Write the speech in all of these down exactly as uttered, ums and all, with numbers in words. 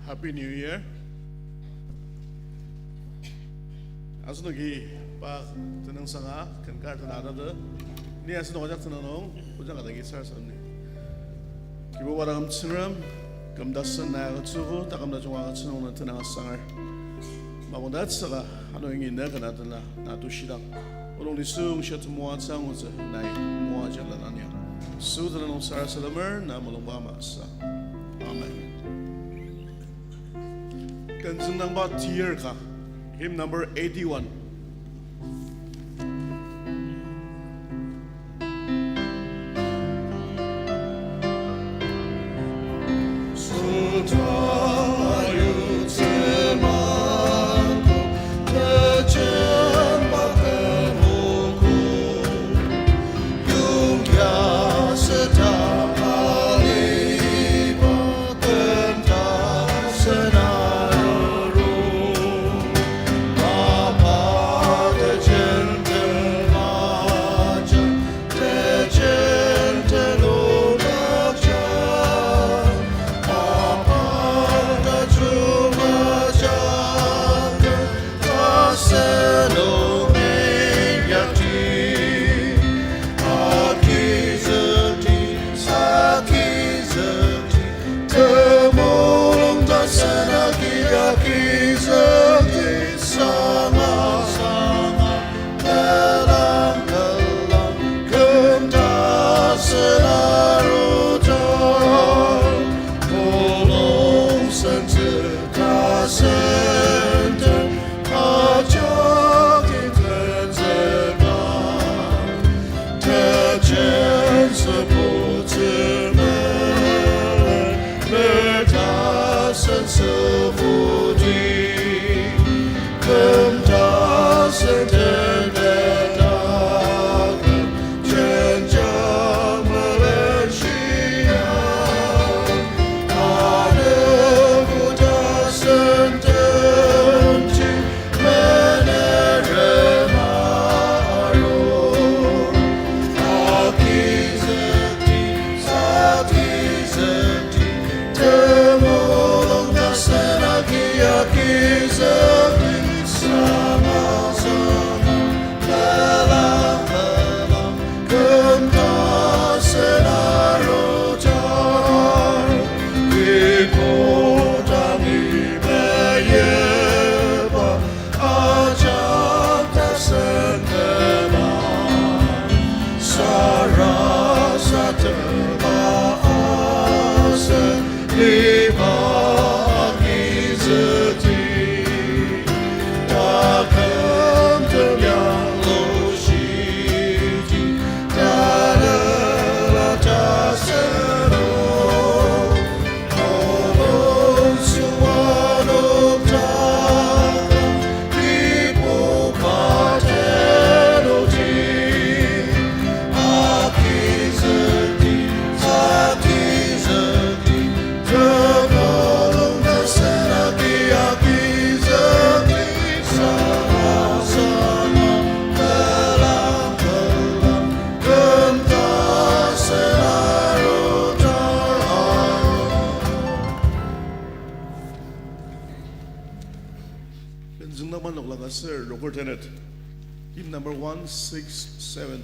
Happy New Year. Asenoki pa tenüngsanga ken kar tena atata. Ni asenok ajak tenüng nung, ojang ka dagi sarasademdi. Kibuba taküm Tsüngrem, küm tasen na agütsüogo, taküm tajung agütsü nung na tenüng asangar. Makongtet saka, ano ingi na kena tena, na tushidang. Olung nisung sha temoatsü angutsü, nai moaja la nanyang. Süden nung sarasademer, na mulungba ama sa. Amen. Ken züngdangba tiyar ka, hymn number eighty-one. Benzingna manok laka ser rokur tenet. Hymn number one six seven.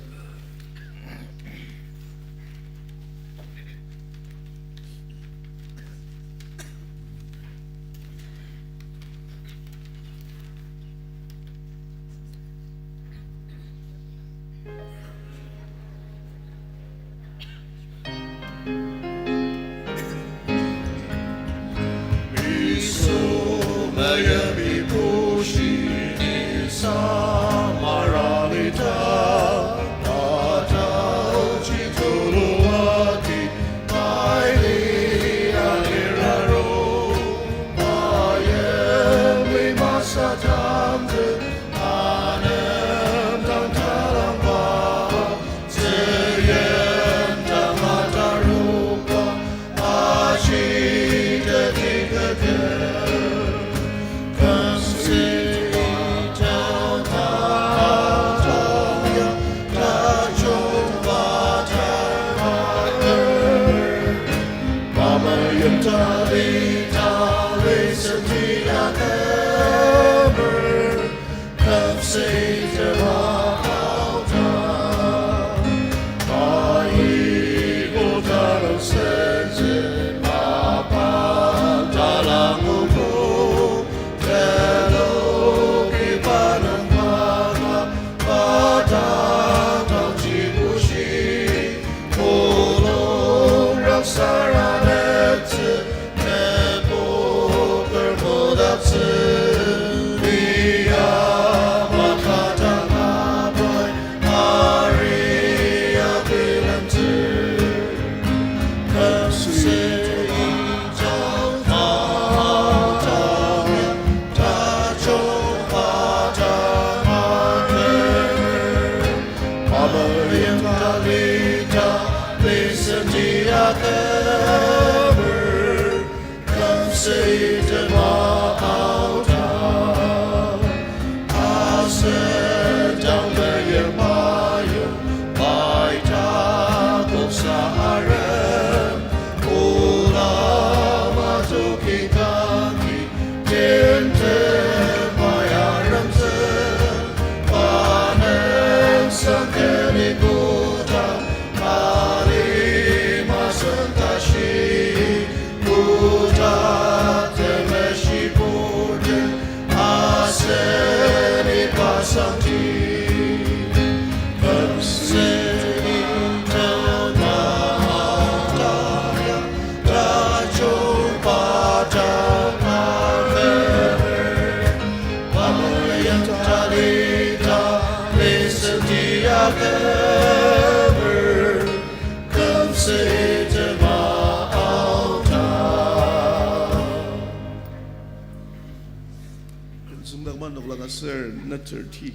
Kümzüngdang manok lang aser neter ti.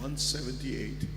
One seventy-eight.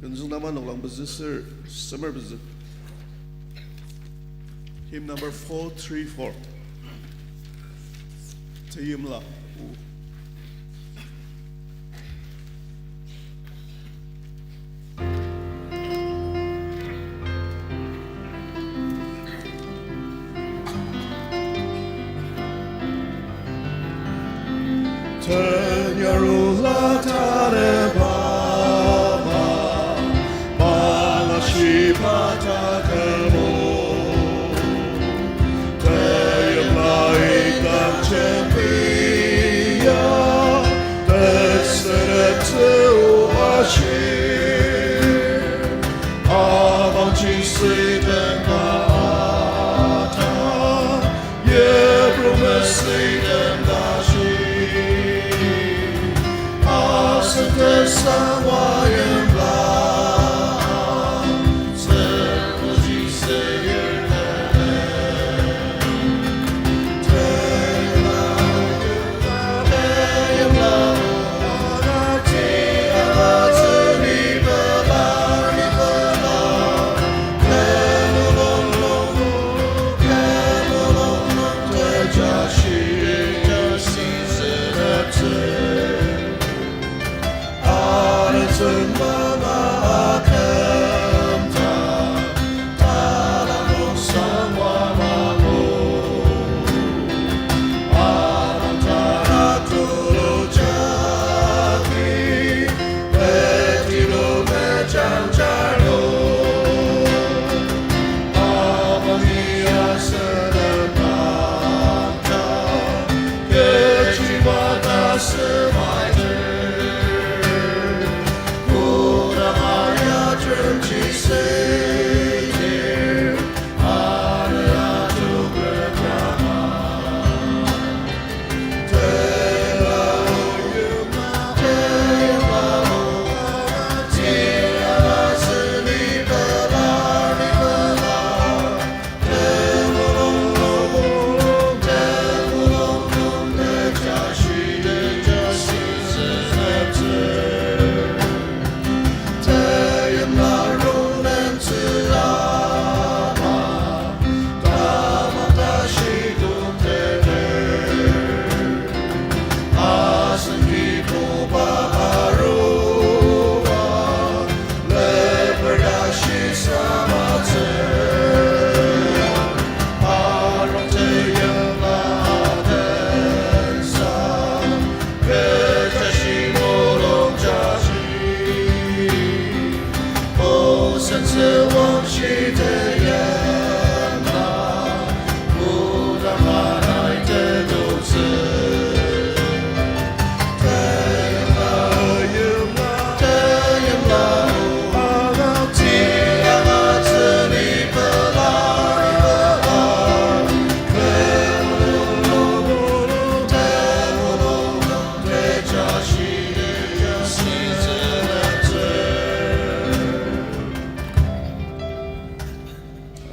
Kümzüngdang manok lang pezü ser semer pezü. Hymn number four three four. Teimla.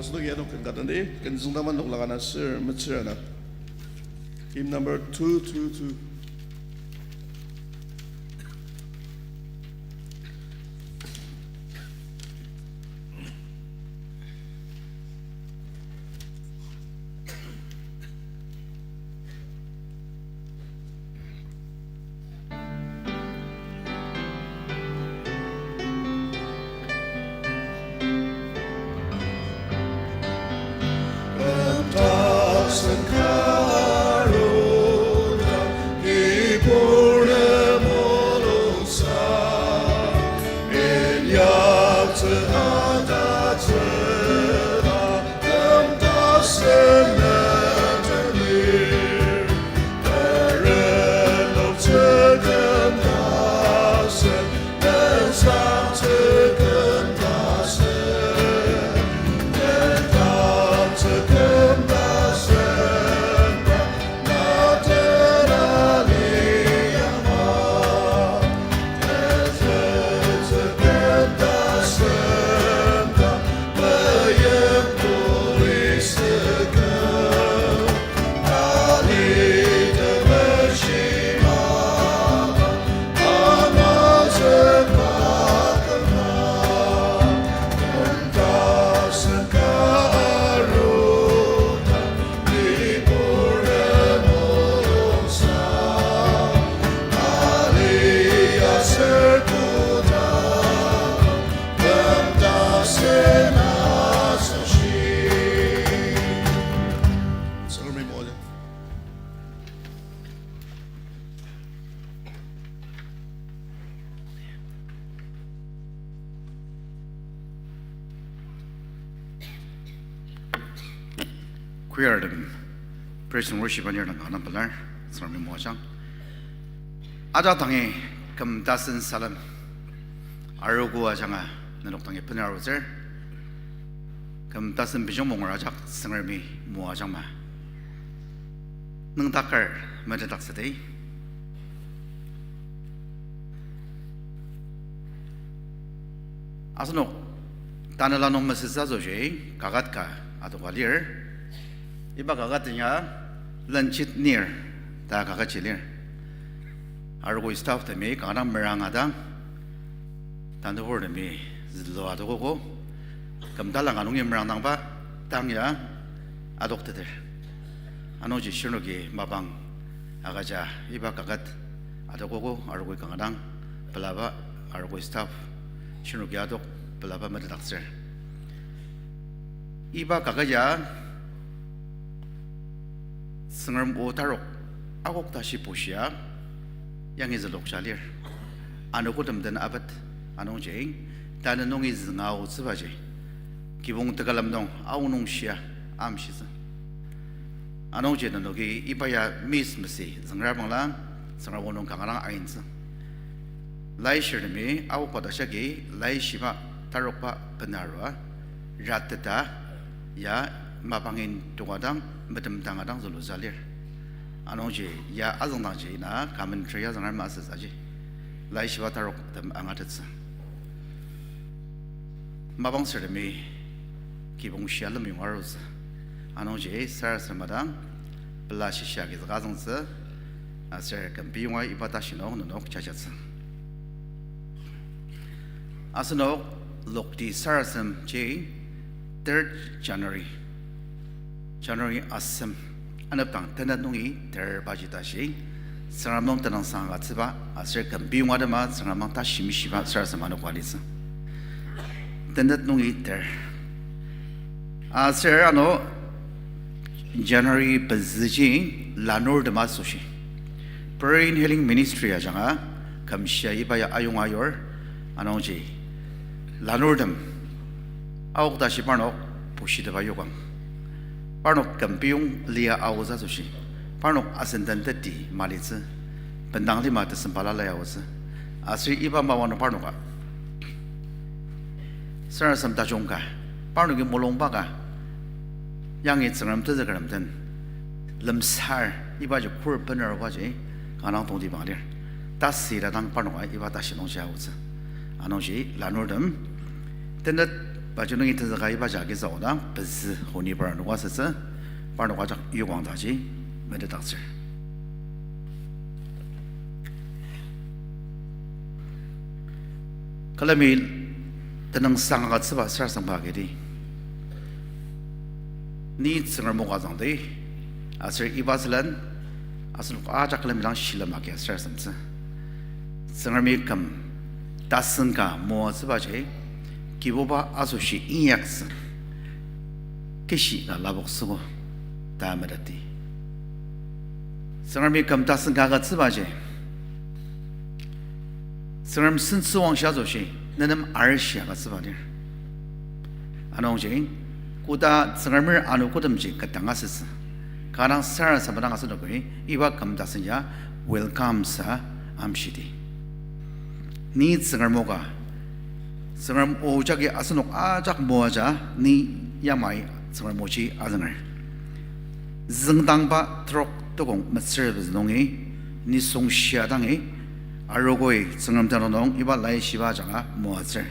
Asenoki ano ken ka tenti, ken züngdama nokla ka na sür metsür ana. Hymn number two two two. Choir tem praise and worship anir dang kanga pelar, Tsüngremi moajang. Ajak dangi küm tasen salem arogo ajanga nenok dangi bener arutsür. Küm tasen benjong monger ajak Tsüngremi moajangma nüngdaker metetdaktsüdi. Asenok tanela nung mesüsa asoshi kaket ka adoka lir. Iba kaket ya Lenchit Nir ta kaketji lir. Arogo staff temi kanga meranga dang, tanüburtemi zülua adokogo. Küm talang ka nungi merangdangba tang ya adokteter. Anungji shirnoki mapang agüja iba kaket adokogo, arogoi kanga dang pelaba arogo staff, shinoki adok pelaba metetdaktsür. Iba kaket ya Tsüngrem o tarok akok tashi bushia yangi zülokja lir. Anogotem den apet, anungji, tanü nungi zünga aotsübaji, kibong tekülem nung aonung shia amshitsü. Anungji nenoki iba ya miss masü züngra bangla, Tsüngrem o nung kanga dang aintsü. Laishirtemi akokba ta shaki, laishiba tarokba benarua, rateta, ya mapangin tokadang, metemdang adang zülusa lir. Anungji ya azüngdangji na commentary ya züngra masütsüji, laishiba taroktem angatettsü. Mapang sürtemi kibong shia lemyong arutsü. Anungji sarasadem dang pela shishia agizüka azüngtsü, aser küm piyonga iba tashi nung nenok jajatsü. Asenok lokti sarasademji third January, January asem, anepdang tenet nungi ter baji tashi, Tsüngrem nung tenüngsang agütsüba, aser küm piyonga atema Tsüngrem nung tashi mishiba sarasadem anogo alitsü. Tenet nungi ter. Aser ano January pezüji lanurtem asoshi Prayer and Healing Ministry ajanga kümshia iba ya ayonga ayur, anungji lanurtem aok tashi parnok bushiteba yokang. Parnok küm piyong lia aotsü asoshi, parnok asen den teti malitsü, bendang lima tesem balala ya aotsü. Aser iba mapang nung parnoka sarasadem tajung ka, parnoki mulungba ka, yangi Tsüngrem tenzükertem den lemsar, ibaji kur bener arubaji kanga dang tongtibang lir. Tasüra dang parnoka iba tashi nungji aotsü. Anungji lanurtem, tenet baji nungi tenzüka ibaji agizük odang pezü honi parnok asütsü, parnok ajak yokang taji metetdaktsür. Külemi tenüngsang agütsüba sarasademba agidi, ni Tsüngrem o ka züngdi, aser iba sülen asenok ajak külemi dang shilem agia sarasademtsü. Tsüngremi küm tasen ka moatsübaji, Kibuba asoshi inyaktsü keshi ka lapoktsüogo ta meteti. Tsüngremi küm tasen ka agütsübaji, Tsüngrem sentsüwangshi asoshi nenem arishi agütsüba lir. Anungji, koda Tsüngremer anogotemji ketdang asütsü, kanga dang sarasadema dang asenoki iba küm tasen ya welcome sa amshidi. Ni Tsüngrem o ka, Tsüngrem o jagi asenok ajak moaja, ni yamai Tsüngrem oji azünger. Züngdangba trok tukong metsür pezü nungi, nisung shia dangi, arogoi Tsüngrem tenüng nung iba laishiba ajanga moatsür.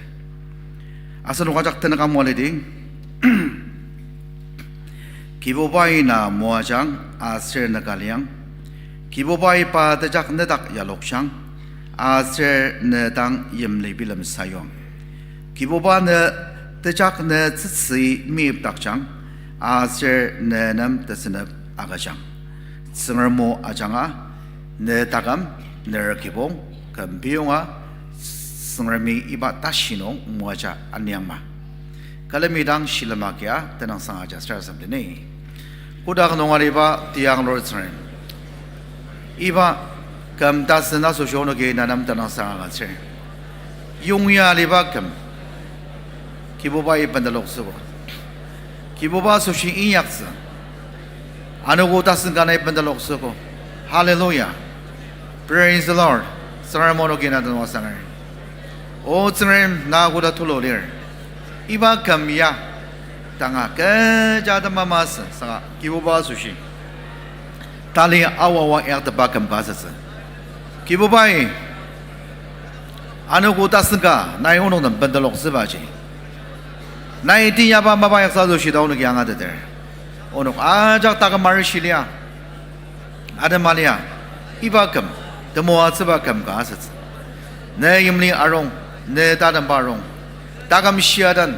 Asenok ajak tenüka moalidi, Kibubai na moajang aser nüka liang. Kibubai pa tejak nedak yalokjang, aser ne dang yimli bilem sayuang. Kibuba ne tejak ne tsütsü meyipdakjang, aser ne nem tesünep agüjang. Tsüngrem o ajanga, ne taküm, ner kibong, küm piyonga, Tsüngremi iba tashi nung moaja aniangma. Külemi dang shilem agia tenüngsang aja sarasademdeni. Kotak nung aliba tiang lur Tsüngrem, iba küm tasen asoshi onoki na nem tenüngsang agütsür. Yongya aliba küm, Kibubai benteloktsüogo. Kibuba asoshi inyaktsü anogo tasen ka nai benteloktsüogo. Hallelujah. Praise the Lord. Tsüngrem onoki na tenüngsanger. O Tsüngrem, na koda tulu lir. Iba küm ya tanga kecha atema masü saka Kibuba asoshi tali awawa inyaktepa küm ka asütsü. Kibubai, anogo tasen ka nai onok nem benteloktsübaji, nai tiyaba mapa inyaktsü asoshi ta onoki angateter. Onok ajak taküm arishi lia, atema lia, iba küm temoatsüba küm ka asütsü. Ne yimli arung, ne tatemba arung, taküm shia den,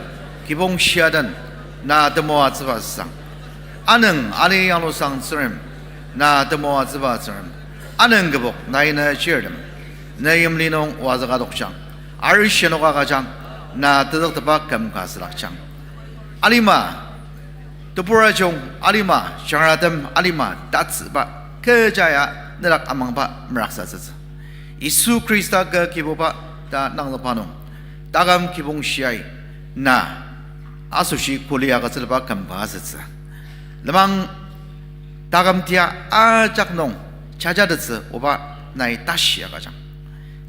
kibong shia den, na temoatsüba sang. Anüng ali yanglusang Tsüngrem, na temoatsüba Tsüngrem. Anüng kübok nai ne chirtem, ne yimli nung wazüka adokjang. Arishi anoka agüjang, na tezüktepba küm ka südakjang. Alima, tebur ajung, alima, jangratem, alima, tatsüba, kecha ya, nedak amangba, meraksatsütsü. Yisu Khrista kü Kibuba, ta nangzükba nung, taküm kibong shiai, na, asoshi kuli agütsüba küm ka asütsü. Lenmang taküm tia ajak nung jajatettsü oba nai tashi agüjang,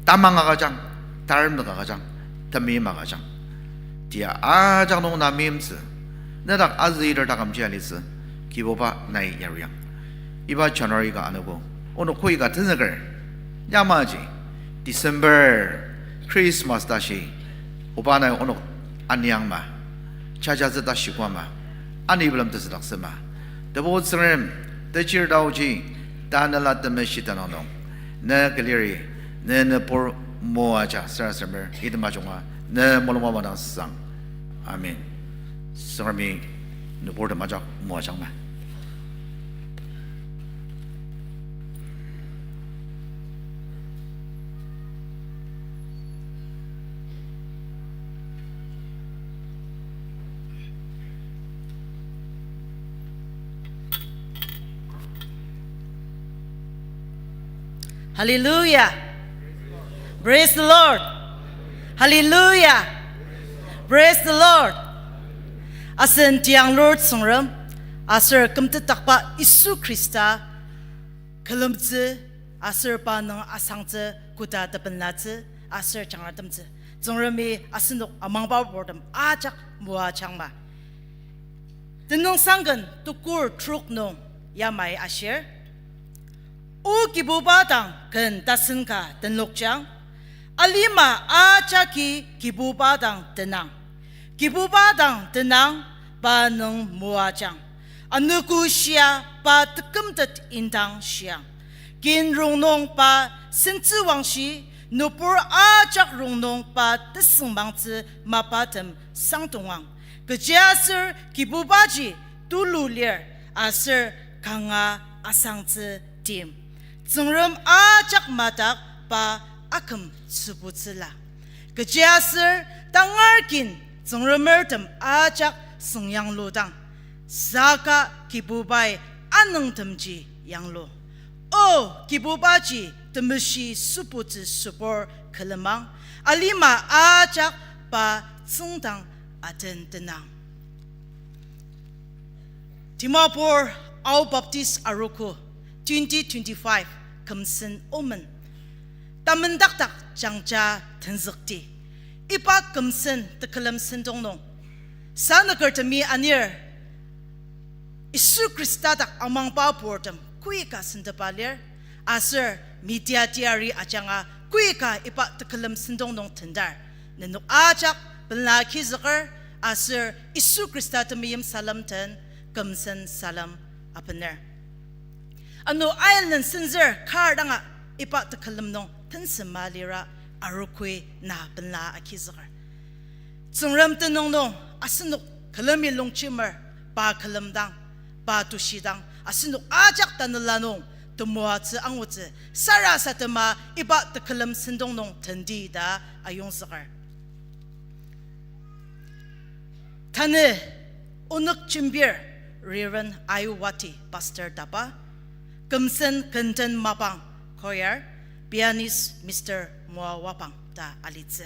tamang agüjang, taremdak agüjang, temeim agüjang. Tia ajak nung na meimtsü, nedak azüiter takümji alitsü, Kibuba nai yariang. Iba January ka anogo, onok koi ka tenzüker, yamaji, December, Christmas tashi, oba nai onok aniang ma, jajatsü tashi koa ma, ani bilemtetsü daktsü ma. Tebu Tsüngrem, techir taoji, tanela temeshi tenüng nung, ne küliri, ne nübur moaja sarasademer item ajunga, ne mulungba madang sang. Amen. Tsüngremi nüburtem ajak moajang ma. Hallelujah. Praise the Lord. Hallelujah. Praise the Lord. Asen tiang Lord Tsüngrem, aser kümtetdakba Yisu Khrista, külemtsü, aser pa nung asangtsü, koda tebenlatsü, aser jangratemtsü. Tsüngremi asenok amangba purtem ajak moajangma. Tenüngsangken tukur trok nung yamai ashir. O Kibuba dang ken tasen ka tenlokjang, alima ajaki Kibuba dang tenang. Kibuba dang tenang, pa nung moajang. Anogo shia pa tekümtet indang shiang. Kin rongnung pa sentsüwangshi, nübur ajak rongnung pa tesüngmangtsü mapatem sangdongang. Kechiaser Kibubaji tulu lir, aser kanga asangtsü tim. Tsüngrem ajak madak pa aküm tsübutsüla. Kechiaser tangar kin Tsüngremertem ajak süngyanglu dang, saka Kibubai anüngtemji yanglu. O Kibubaji temeshi sübutsü sübur külemang, alima ajak pa tsüngdang aten tenang. Dimapur Ao Baptist Arogo twenty twenty-five Kümsen Omen tamendakdak jangja tenzükti. Iba kümsen tekülem sentong nung, sanakertemi anir, Yisu Khrista dak amangba purtem koika sentepa lir, aser media teyari ajanga koika iba tekülem sentong nung tendar. Nenok ajak pela kizüker, aser Yisu Khrista temeim salem den kümsen salem abener. Ano aislen senzür kar danga iba tekülem nung tensema lira arogoi na pela akizüker. Tsüngrem tenüng nung asenok külemi longjemer, pa külemdang, pa tushidang, asenok ajak tanela nung temoatsü angutsü, sarasadema iba tekülem sentong nung tendi ta ayongzüker. Tanü onük jembir Reverend Aiwati, Pastor taba, kümsen kenden mapang choir, pianist Mister Moawapang ta alitsü.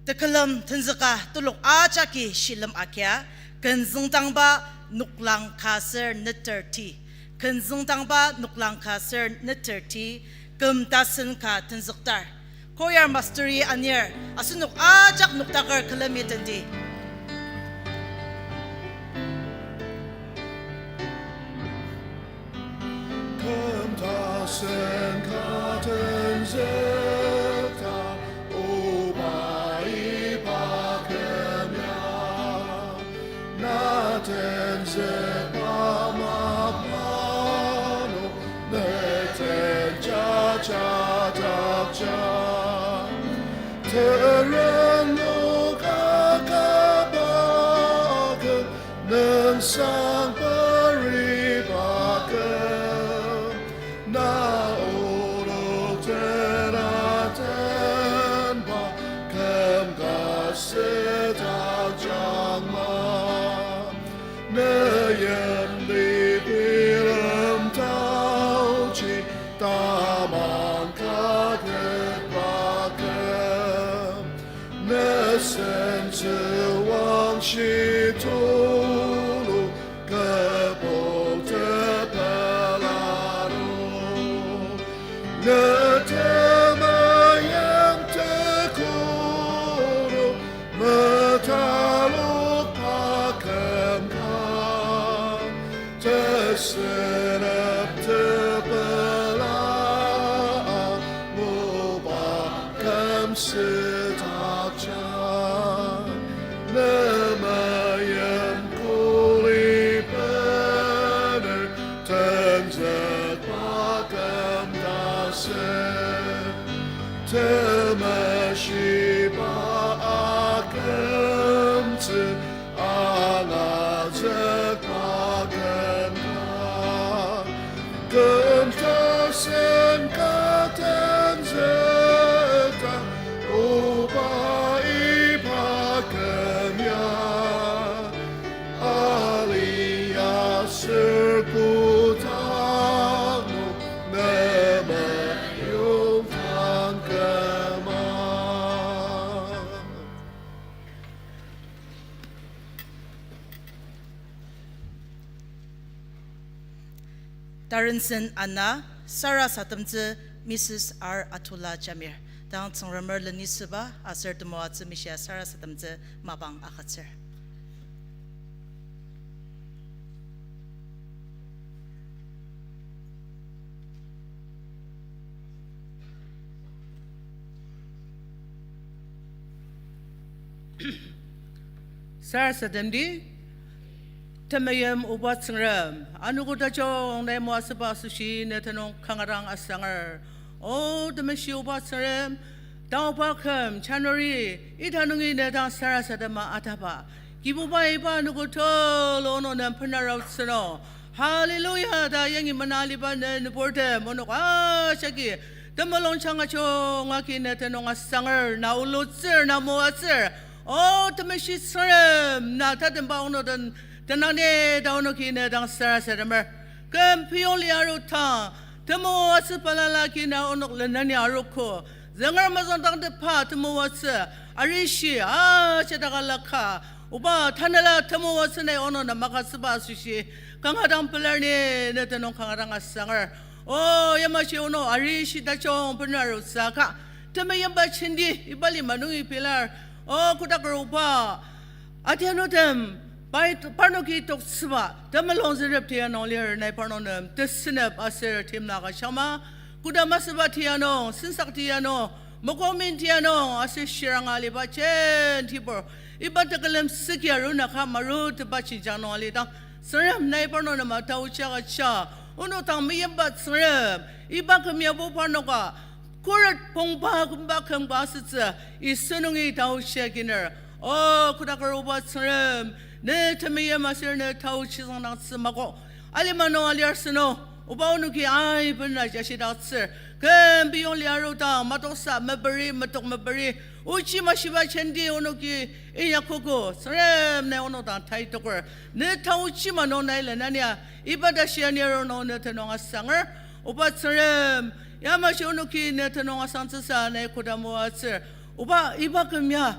Tekülem tenzüka telok ajaki shilem akia, kenzüngdangba noklang ka ser neter ti. Kenzüngdangba noklang ka ser neter ti, küm tasen ka tenzüktar. Choir master-i anir, asenok ajak noktaker külemi tendi. Küm tasen ka tenzükta, oba iba küm ya. Na tenzükba mapang, ne tenjaja dakja. Terennoka kaba küm, nüngsang periba küm. Na oluk tera ten Sentsü wangshi tulu, kübok tepela aru. Ne temeim tekulu, metalokba kümka. Tesünep tepela, moba küm südakja. Ne meim kuli bener, tenzükba küm tasen. Temeshiba akümtsü angazükba kümka. Küm tasen ka tenzükdang, oba iba küm ya. Aliyah sür kodang nung ne meyong tang küma. Tarensen ana, sarasademtsü Missus R Atula Jamir. Tang Tsüngremer lenisüba aser temoatsü mishia sarasademtsü mapang agütsür. Sarasademdi, temeim oba Tsüngrem, anogo tajung nai moatsüba asoshi ne tenüng kanga dang asanger. O temeshi oba Tsüngrem, taoba küm January ita nungi ne dang sarasadema ataba. Kibuba iba anogo tulu onok nem benarautsü nung, Hallelujah ta yangi mena aliba ne nüburtem onok ajaki temulung jangajung agi ne tenüng asanger, na ulutsür, na moatsür. O temeshi Tsüngrem, na tatemba onok den tenangdi ta onoki ne dang sarasademer. Küm piyong liarudang, temoatsü balala agi na onok lenani arogo. Zünger mazüngdangtepa temoatsü, arishi ajak daka laka. Oba tanela temoatsü nai onok nem agütsüba asoshi kanga dang pelar ni ne tenüng kanga dang asanger. O yamaji onok arishi tajung benarutsü ka, temeimba jenti iba lima nungi pelar. O kodaker oba, adianutem, pai, parnoki toktsüba temulung zürep tia nung lir nai parnok nem tesünep aser timla ka shama, koda masüba tia nung, sensak tia nung, mokomin tia nung aser shiranga aliba jenti pur, iba tekülem süki arunaka marutepa jenjang nung alidang, Tsüngrem nai parnok nem ataochi agüja, onok dang meimba Tsüngrem, iba küm yabo parnoka khuret pongba kümba kümba asütsü Yisu nungi taochi aginer. O kodaker oba Tsüngrem, ne temeim aser ne taochi züngdangtsü mako. Alima nung aliar sünung, oba onoki aiben na jashidaktsür. Küm piyong liarudang, matoksa meperi, metok meperi, ochi mashiba jenti onoki inyakogo, Tsüngrem nai onok dang taitoker. Ne taochi ma nung nai lenania, iba tashi anir nung ne tenüng asanger. Oba Tsüngrem, yamaji onoki ne tenüng asangtsüsa nai koda moatsür. Oba iba küm ya,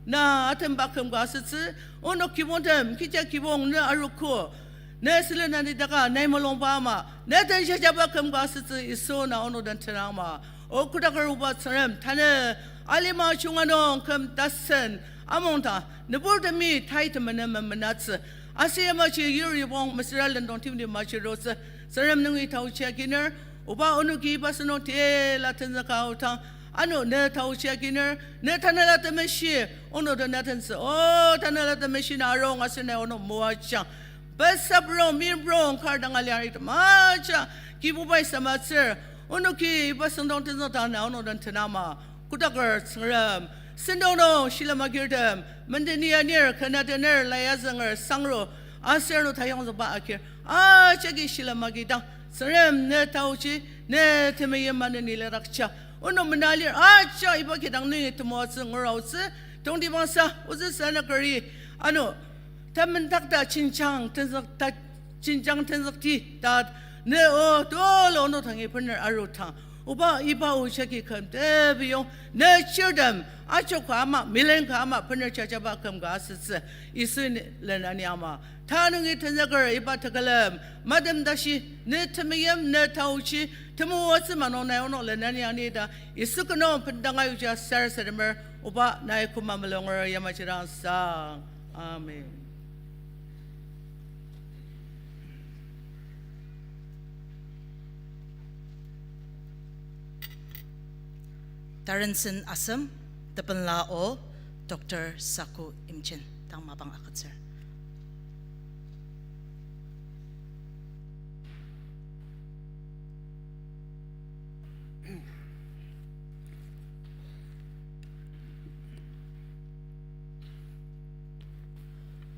na atemba küm ka asütsü, onok kibongtem, kecha kibong ne arogo, ne sülen anidaka, nai mulungba ama, ne den jajaba küm ka asütsü Yisu na onok den tenangma. O kodaker oba Tsüngrem, tanü alima junga nung küm tasen amungdang, nüburtemi tai temenen memenatsü. Aser yamaji yuri yibong mesüra lendong timti majirotsü, Tsüngrem nungi taochi aginer, oba onoki iba sentong tila tenzüka aodang, ano ne taochi aginer, ne Tanela Temeshi onok den atentsü, o Tanela Temeshi na arung aser nai onok moajang. Besap rong, mi rong, kar dang aliar item ajak, Kibubai samatsür, onoki iba sentong tenzükdang na onok den tenangma. Kodaker Tsüngrem, sentong nung shilem agirtem, mendeni anir, ken atener, lai azünger, sangro, aser ano tayongzükba agir, ajaki shilem agidang, Tsüngrem ne taochi, ne temeim maneni ladakja. Onok mena lir ajak iba kidang nungi temoatsü nguraotsü, tongtibangsa, ozüsa na kari, ano, tamendak ta jenjang tenzük ta, jenjang tenzükti ta, ne o tulu onok dangi bener arudang. Oba, iba o jagi küm tebiyong, ne chirtem, achok ka ama, milen ka ama, bener jajaba küm ka asütsü, Yisu ni len ani ama. Tanungi tenyaker iba tekülem, madem tashi, ne temeim, ne taochi, temoatsü manung nai onok len ani ani ta, Yisu kenung bendanga yuja sarasademer, Oba nai koma mulunger yamaji dang sang. Amen. Tarensen asem, tepenla o, Doctor Saku Imchen, tang mapang agütsür.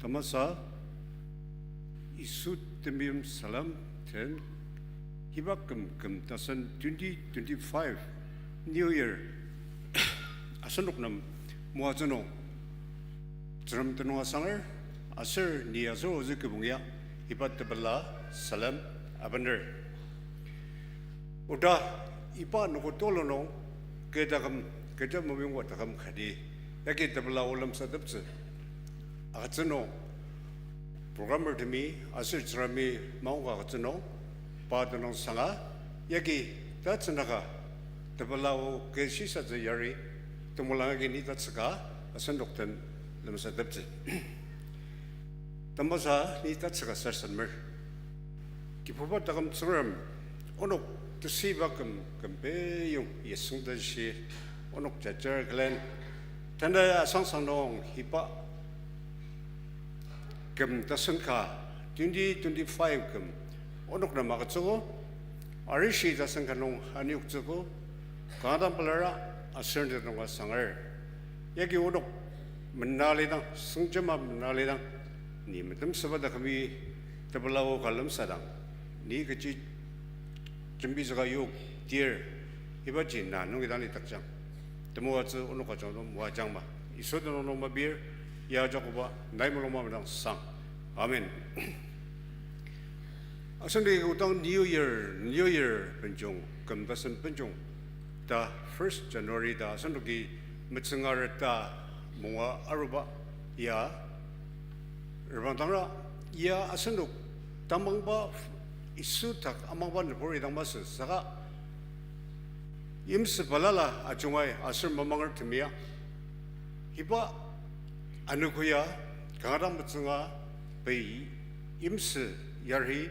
Tamasa, Yisu temeim salem den, iba küm küm tasen twenty twenty-five New Year asenok nem moatsü nung Tsüngrem tenüng asanger, aser ni aser ozü kibong ya, iba tepela salem abener. Oda, iba noko tulu nung, kü taküm, kecha mopingba taküm kati, yagi tepela o lemsateptsü agütsü nung, programmer temi aser Tsüngremi maongka agütsü nung, pa tenüng sanga, yagi tatsünaka tepela o kü shisatsü yari, temolang agi ni tatsüka, asenok den lemsateptsü. Tamasa ni tatsüka sarasademer. Kibuba taküm Tsüngrem, onok tesüiba küm, küm peyong yasüng tashi, onok jajar külen, tanda asangsang nung iba küm tasen ka, twenty twenty-five küm, onok nem agütsüogo, arishi tasen ka nung anioktsüogo, kanga dang pelara aser ne tenüng asanger. Yagi onok mena lidang, sengjema mena lidang, ni metemsüba takümi tepela o ka lemsadang, ni kechi jembitsüka yok tir, ibaji na nungi dang lidakjang. Temoatsü onok ajung nung moajangma. Yisu tenüng nung mapir, ya Jakoba, nai mulungba madang sang. Amen. Asenoki kodang New Year, New Year benjong, küm tasen benjong, ta first January ta asenoki metsüngareta munga aruba, ya reprangdangra, ya asenok tamangba Yisu dak amangba nübur idang masü saka yimsü balala ajungai aser mamangertemi ya. Iba anogo ya kanga dang metsünga pei yimsü yari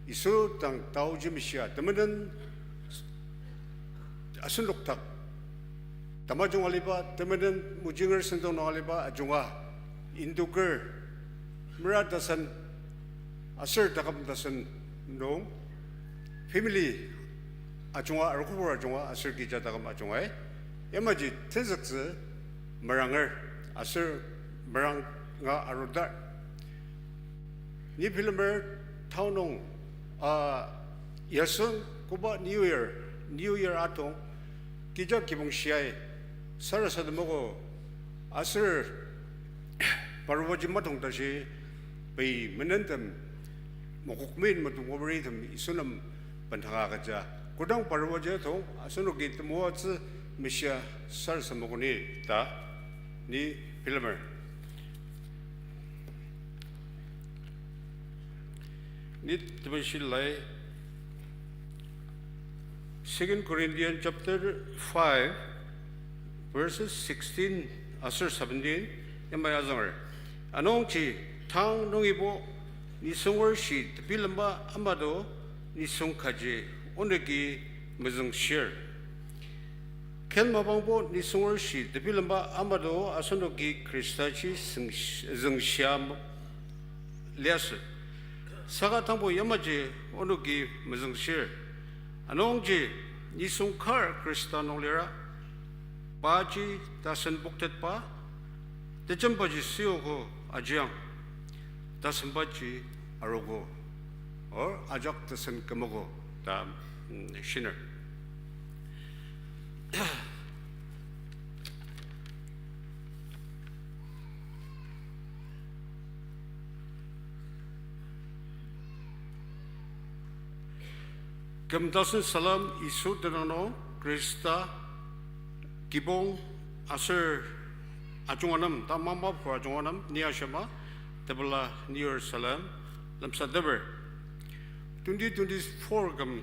Yisu dang taoji meshia temenen asenok dak tamajung aliba, temenen mujinger sentong nung aliba ajunga, indoker, mera tasen, aser taküm tasen nung, family ajunga, arokobor ajunga, aser kija taküm ajunga, yamaji tenzüktsü meranger, aser meranga arudar. Ni bilemer town nung, ah, yasüng koba New Year, New Year atong, kija kibong shiai, sarasademoko, aser parubaji matong tashi, pei menentem, mokokmen matong oberitem Yisu nem bendanga agüja. Kodang parubaji atong, asenoki temoatsü meshia sarasademokoni ta, ni bilemer. Ni temeshi lai, Second Corinthians chapter five, verses sixteen aser seventeen, yamai azünger. Anungji, tang nungibo, nisungershi tebilemba amato, nisung kaji, onoki mezüngshir. Ken mapangbo nisungershi tebilemba amato asenoki Khristaji züngsh-, züngshia liasü. Saka tangbo yamaji onoki mezüngshir. Anungji nisung kar Khrista nung lira, paji tasen poktetba, tejembaji siogo ajiang, tasembaji arogo, or ajak tasen kümogo ta, mm, shiner. Küm tasen salem Yisu tenüng nung Khrista kibong aser ajunga nem, ta mangba pur ajunga nem, ni ashima, tepela nir salem, lemsateper. Twenty twenty-four küm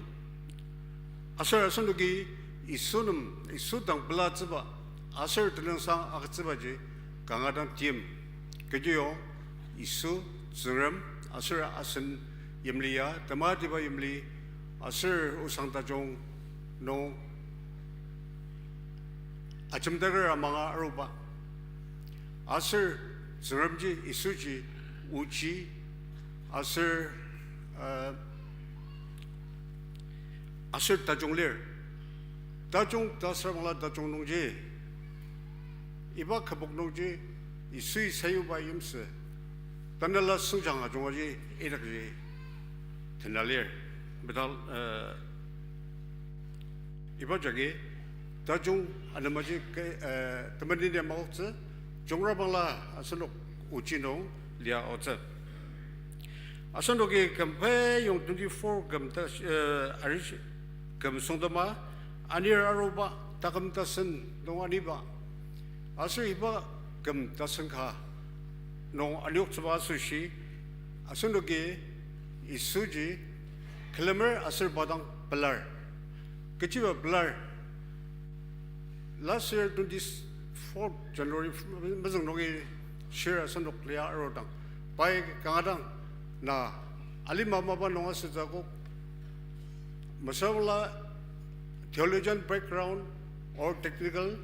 aser asenoki Yisu nem, Yisu dang pelatsüba, aser tenüngsang agütsübaji kanga dang tim. Kechiyong Yisu, Tsüngrem, aser asen yimli ya, tematiba yimli, aser osang tajung nung ajemdaker amanga aruba. Aser Tsüngremji, Yisuji, ochi, aser, uh, aser tajung lir. Tajung ta süra bangla tajung nungji, iba kübok nungji Yisui sayuba yimsü tanela süngjang ajungaji idakji tena lir. Metal, eh, iba jagi tajung anemaji ke, eh, temenini makoktsü, jungra bangla asenok ochi nung lia aotsü. Asenoki küm peyong twenty-four küm ta, eh, arishi küm süngdama, anir aruba taküm tasen nung aniba. Aser iba küm tasen ka nung anioktsüba asoshi, asenoki Yisuji külemer aser pa dang pelar. Kechiba pelar? Last year twenty-fourth January mezüng nungi shir asenok lia arudang, pai kanga dang na alima mapa nung asütsü akok, mesüra bangla theologian background or technical,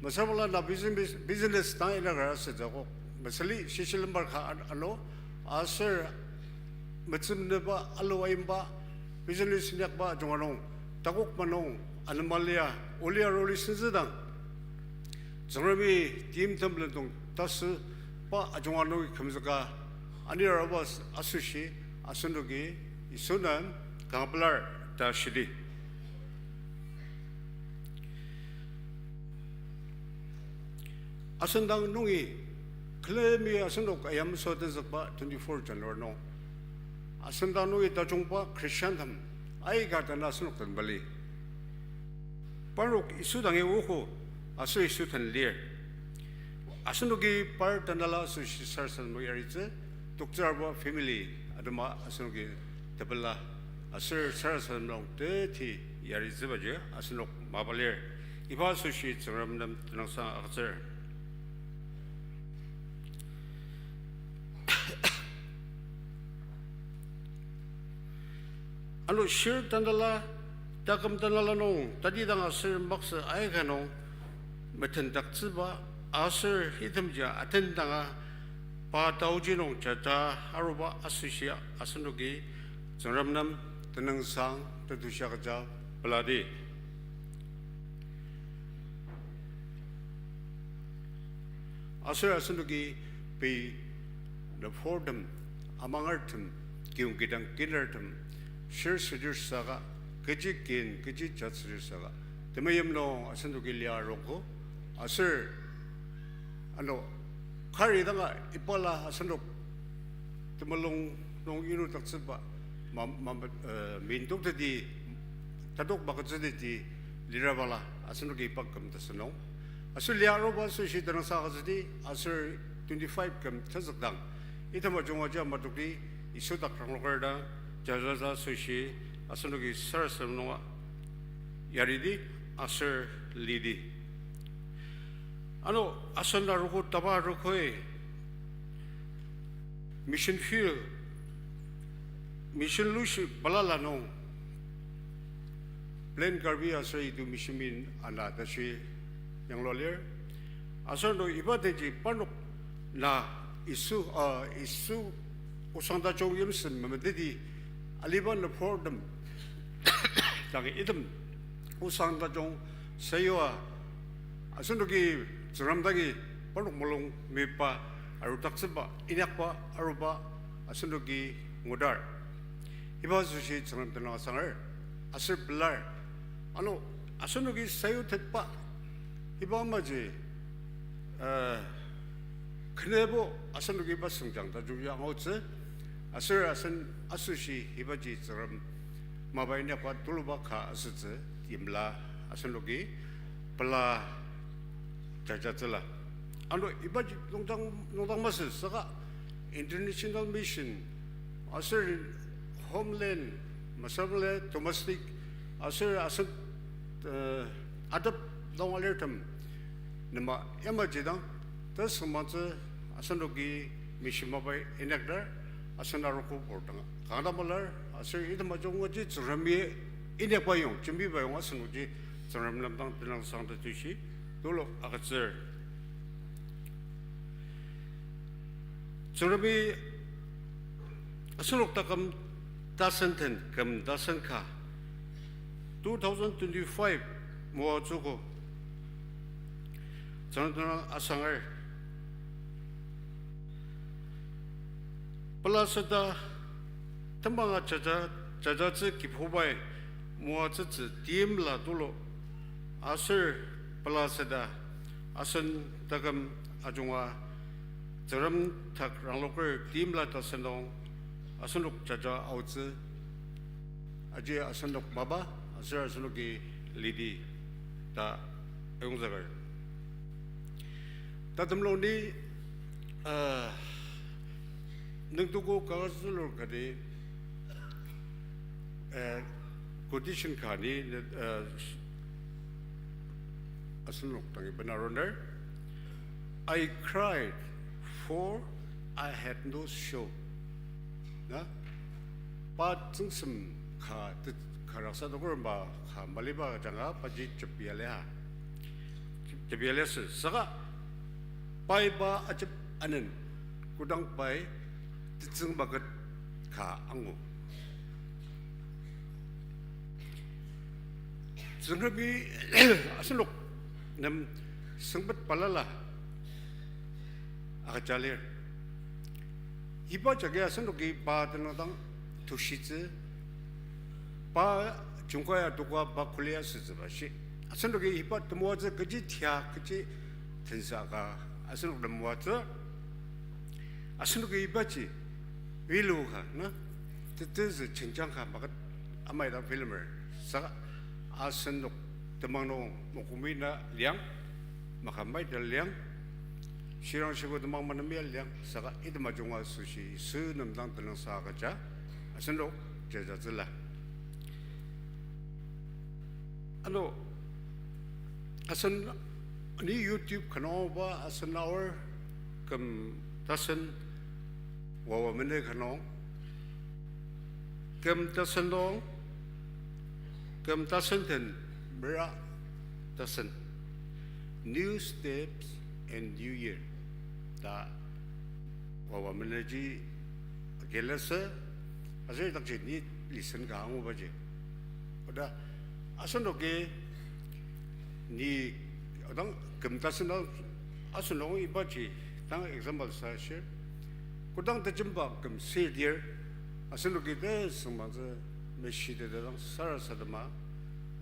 mesüra bangla na business, business dang inyaker asütsü akok, mesüli shishilembar ka an-, ano, aser metsümnüba alu aimba, business inyakba ajunga nung, takok manung, anema lia, oli aruli senzüdang, Tsüngremi timtem lendong tasüba ajunga nungi kümzüka anir aruba asoshi, asenoki Yisu nem kanga pelar ta shidi. Asüngdang nungi külemi asenok ayamsü tenzükba twenty-four January nung, asüngdang nungi tajungba Christiantem aika tanü asenok den bali. Parnok Yisu dangi ogo, aser Yisu den lir. Asenoki par tanela asoshi sarasadem nung yaritsü, toktsürba family atema asenoki tepela, aser sarasadem nung teti yaritsübaji asenok mapa lir. Iba asoshi Tsüngrem nem tenüngsang agütsür. Ano shir tanela, taküm tanela nung tatidang aser maksa aika nung metendaktsüba aser itemji atendanga pa taoji nung jaja aruba asoshi asenoki Tsüngrem nem tenüngsang tetushi agüja peladi. Aser asenoki pei nübortem, amangertem, kiyong kidang kinartem, shir südir saka, kechi kin, kechi jat südir saka, temeim nung asenoki lia arogo, aser ano kari danga ibala asenok temulung nung irudaktsüba, ma-, ma-, eh, mintokteti, tatok magütsüteti lirabala, asenoki iba küm tasü nung. Aser lia aruba asoshi tenüngsang agütsüdi, aser twenty-five küm tenzükdang, item ajunga ja matokti Yisu dak rangloker ta, jajaja asoshi, asenoki sarasadem nunga yaridi, aser lidi. Ano asen arogo taba arogoi, mission field, mission lushi balala nung, Plain Karbi aser idu mission field ana tashi yanglua lir. Aser ano iba denji parnok na Yisu, ah, Yisu osang tajung yimsem memeteti aliba nübortem dang item osang tajung sayua, asenoki Tsüngrem dangi parnok mulung meyipa arudaktsüba, inyakba aruba asenoki ngudar. Iba asoshi Tsüngrem tenüng asanger, aser pelar. Ano asenoki sayutetba iba amaji, eh, khenebo asenoki iba süngjang tajung ya angutsü, aser asen asoshi ibaji Tsüngrem mapa inyakba tuluba ka asütsü yimla asenoki pela jajatsüla. Ano ibaji nungdang, nungdang masü saka international mission, aser homeland, mesüra domestic, aser asen, eh, atep nung alirtem, nema yamaji dang, ta süngmangtsü asenoki mission mapa inyakdar, asen arogo pur dang kanga dang malar, aser item ajung aji Tsüngremi inyakba yong, jembiba yong asenoki Tsüngrem nem dang tenüngsang ta tushi, tulu agütsür. Tsüngremi asenok taküm tasen den küm tasen ka two thousand twenty-five moatsüogo Tsüngrem tenüng asanger. Pelaseta temanga jaja, jajatsü Kibubai moatsütsü timla tulu aser pelaseta asen taküm ajunga Tsüngrem dak rangloker timla tasen nung asenok jaja aotsü. Aji asenok mapa aser asenoki lidi ta ayongzüker. Tatemlung ni, uh, nüngtugu kagazülur kati, uh, quotation ka ni, uh, asenok dangi bena aruner, I cried, for I had no shoe. Na? Pa tsüngsem ka, te-, ka raksa toker ma ka maliba ajanga paji jepia lia. Jepia liasü saka pai pa ajep anen kodang pai tetsüng maket ka angu. Tsüngremi asenok nem sengpet balala agüja lir. Iba jagi asenoki pa tenüng dang tushitsü, pa jungkai adoka pa kuli asütsüba shi. Asenoki iba temoatsü kechi tia kechi tensa ka asenok temoatsü. Asenoki ibaji, vilu ka, na, tetezü jenjang ka maket amai dang bilemer, saka asenok temang nung mokumi na liang, maka mai ta liang, shirang shibo temang manemi liang, saka item ajunga asoshi Yisu nem dang tenüngsang agüja, asenok jajatsüla. Ano, asen ni YouTube ka nungba asen aor küm tasen wawa mene ka nung, küm tasen nung, küm tasen den mera tasen, New Steps and New Year ta wawa meneji agilasü, aser idakji ni listen ka angubaji. Oda, asenoki ni, odang küm tasen dang, asenok ibaji, dang example sa shir. Kodang tejemba küm sir dir, asenoki tesüngmangtsü meshiteta dang sarasadema,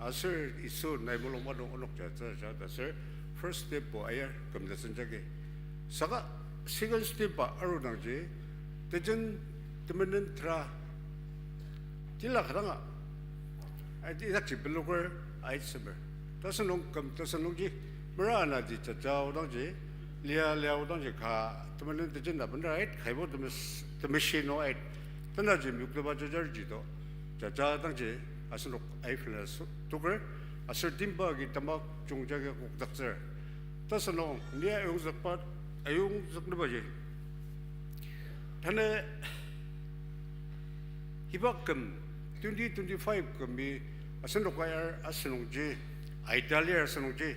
aser Yisu nai mulung madong onok ja, ja, ja, ta aser first step bo ayar küm tasen jagi. Saka second step ba arudangji, tejen temenen tera tila kadanga, idakji beloker aitsemer. Tasen nung küm tasen nungji, mera anaji jaja odangji, lia lia odangji ka, temenen tejen na bener ait, kaibo temes-, temeshi nung ait, tenaji meyoktepa jajarji to, jaja dangji, asenok aifela su-, toker, aser timba agi tamak jungjagi kokdaktsür. Tasen nung, ni ayongzükba, ayongzüknübaji. Tanü iba küm, twenty twenty-five kümi, asenok ayar asenungji, aita lir asenungji,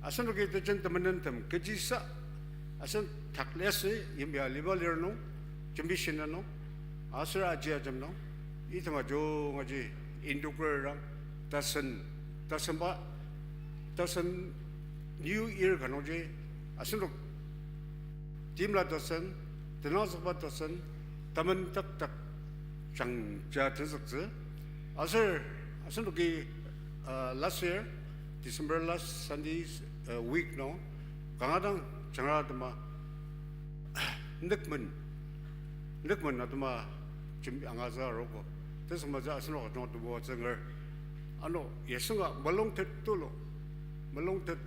asenoki tejen temenentem kechisa, asen tak liasü, yimya aliba lir nung, jembishina nung, aser aji ajem nung, item ajungaji, Hindu kerang, tasen, tasenba, tasen New Year ka nungji, asenok timla tasen, tenangzükba tasen, tamen taktak jangja tenzüktsü. Aser, asenoki, uh, last year, December last Sunday, uh, week nung, kanga dang jangra atema, nükmen, nükmen atema jim angazüka arogo. Tesüngmetsü asenok ajunga temoatsü nger. Ano, yasenga mulungtet tulu, mulungtet,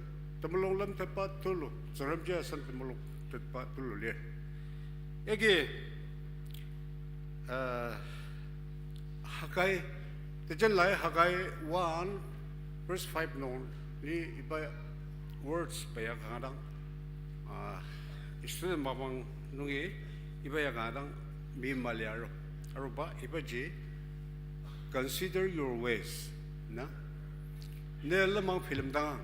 temulung lemtetba tulu, Tsüngremji asen temulung tetba tulu lir. Yagi, uh, Hagai, tejen lai Hagai one, verse five nung ni iba words pa ya kanga dang, ah, Israel mapang nungi iba ya kanga dang mi mali aru. Aruba ibaji consider your ways, na? Ne lenmang bilemdangang.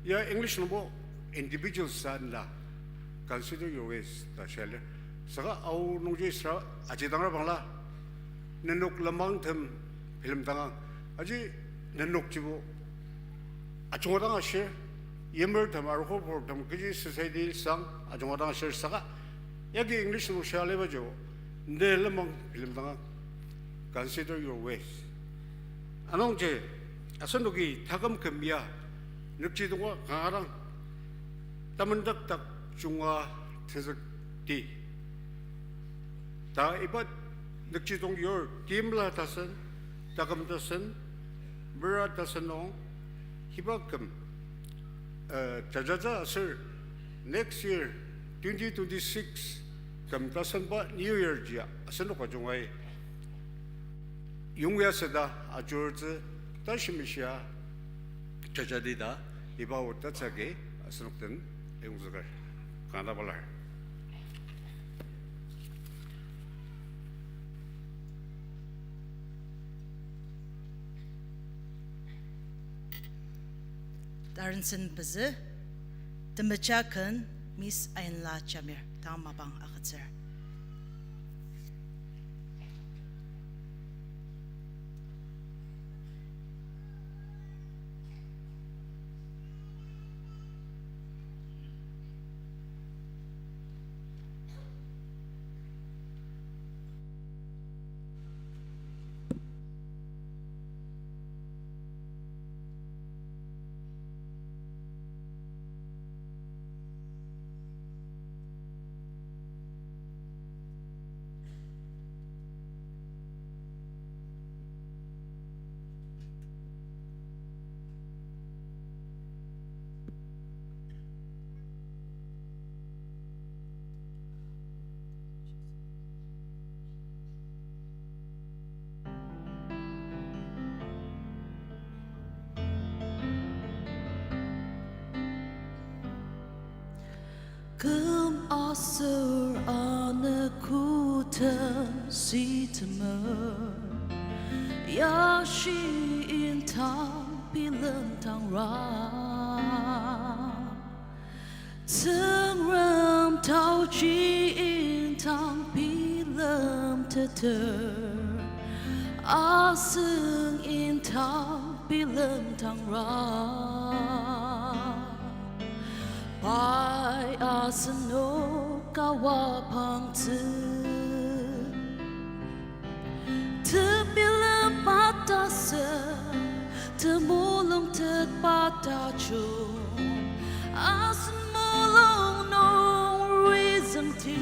Ya English nungbo individuals sa na, consider your ways ta shia lir. Saka Ao nungji süra aji dangra bangla, nenok lenmangtem bilemdangang. Aji nenokjibo ajunga dang ashir, yimertem, arogo purtem, kechi society sang ajunga dang ashir saka, yagi English nung shia alibajibo, ne lenmang bilemdangang, consider your ways. Anungji, asenoki taküm küm ya, nükjidonga kanga dang, tamendakdak junga tenzükdi ta iba nükjidong yur timla tasen, taküm tasen, mera tasen nung, iba küm, eh, jajaja aser next year, twenty twenty-six küm tasenba New Year jia asenok ajungai yongya süda ajurtsü ta shimishia jajadi ta iba otsü agi asenok den ayongzüker. Kanga dang pelar. Tarensen pezü, temeja ken Miss Ainla Jamir, tang mapang agütsür. Küm aser anogotem sitemer, yashi indang bilemdangra. Tsüngrem taoji indang bilemteter, asen indang bilemdangra. Pai asenok awapangtsü tebilemba tasen, temulung tetba tajung, asen mulung nung rizüngdi.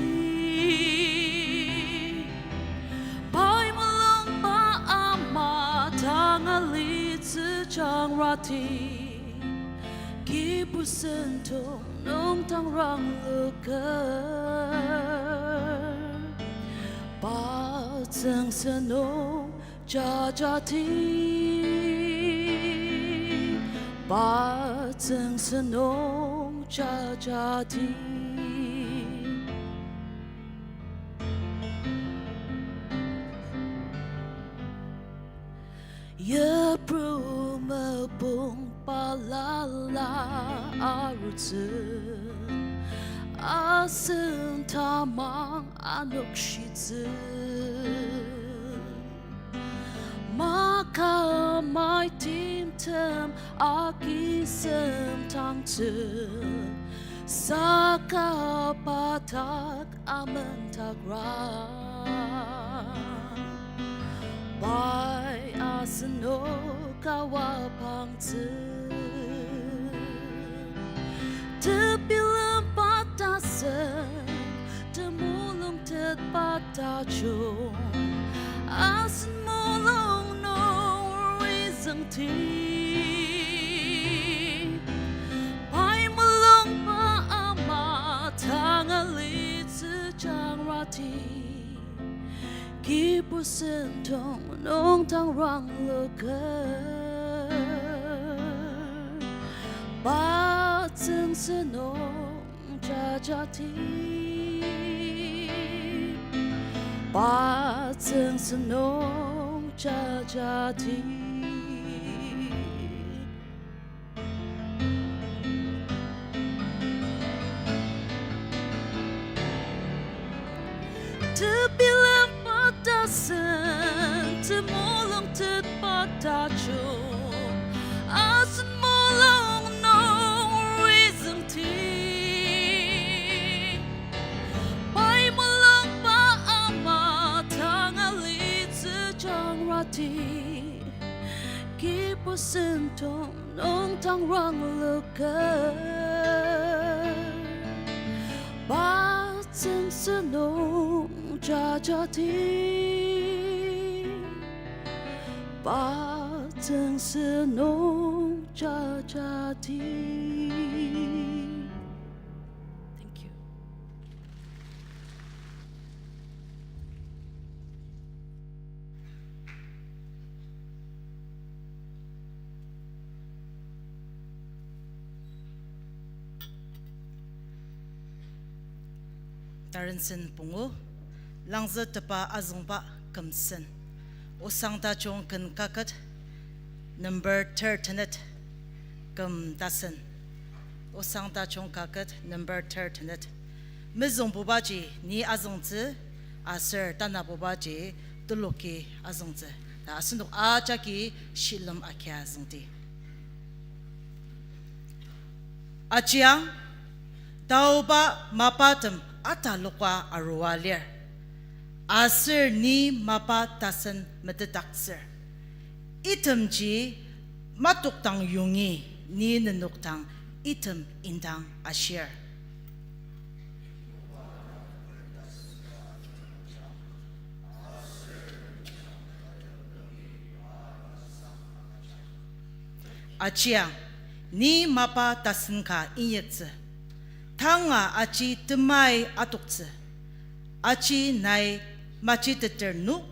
Pai mulungba ama dang alitsü jangrati, kibur sentong nung tangrangluker. Pa tsüngsem nung jajati, pa tsüngsem nung jajati. Yipru mopung balala arutsü, asen tamang anogoshitsü. Maka mai timtem agi semdangtsü, saka pa dak amendakrang. Pai asenok awapangtsü tebilemba tasen, temulung tetba tajung, asen ti, pai mulungba ama tanga litsü jangrati, kibur sentong nung tang rangloker, pa tsüngsü nung jajati, pa tsüngsü nung jajati. Tebilemba tasen, temulung tetba tajung, asen mulung nung rizüngti, pai mulungba ama tanga litsü jangrati, kibur sentong nung tang rangloker, pa tsüngsü nung jajati, pa tsüngsü nung jajati. Thank you. Tarensen pungu, langzü tepa azüngba kümsen. Osang tajung ken kaket, number ter tenet, küm tasen. Osang tajung kaket, number ter tenet. Mezüngbubaji ni azüngtsü, aser tanabubaji teloki azüngtsü. Ta asenok ajaki shilem akia züngdi. Ajiang, taoba mapatem ataloka arua lir, aser ni mapa tasen metetdaktsür. Itemji matokdang yongi ni nenok dang item indang ashir. Ajiang, ni mapa tasen ka inyaktsü. Tanga aji temai atoktsü. Aji nai majiteter no.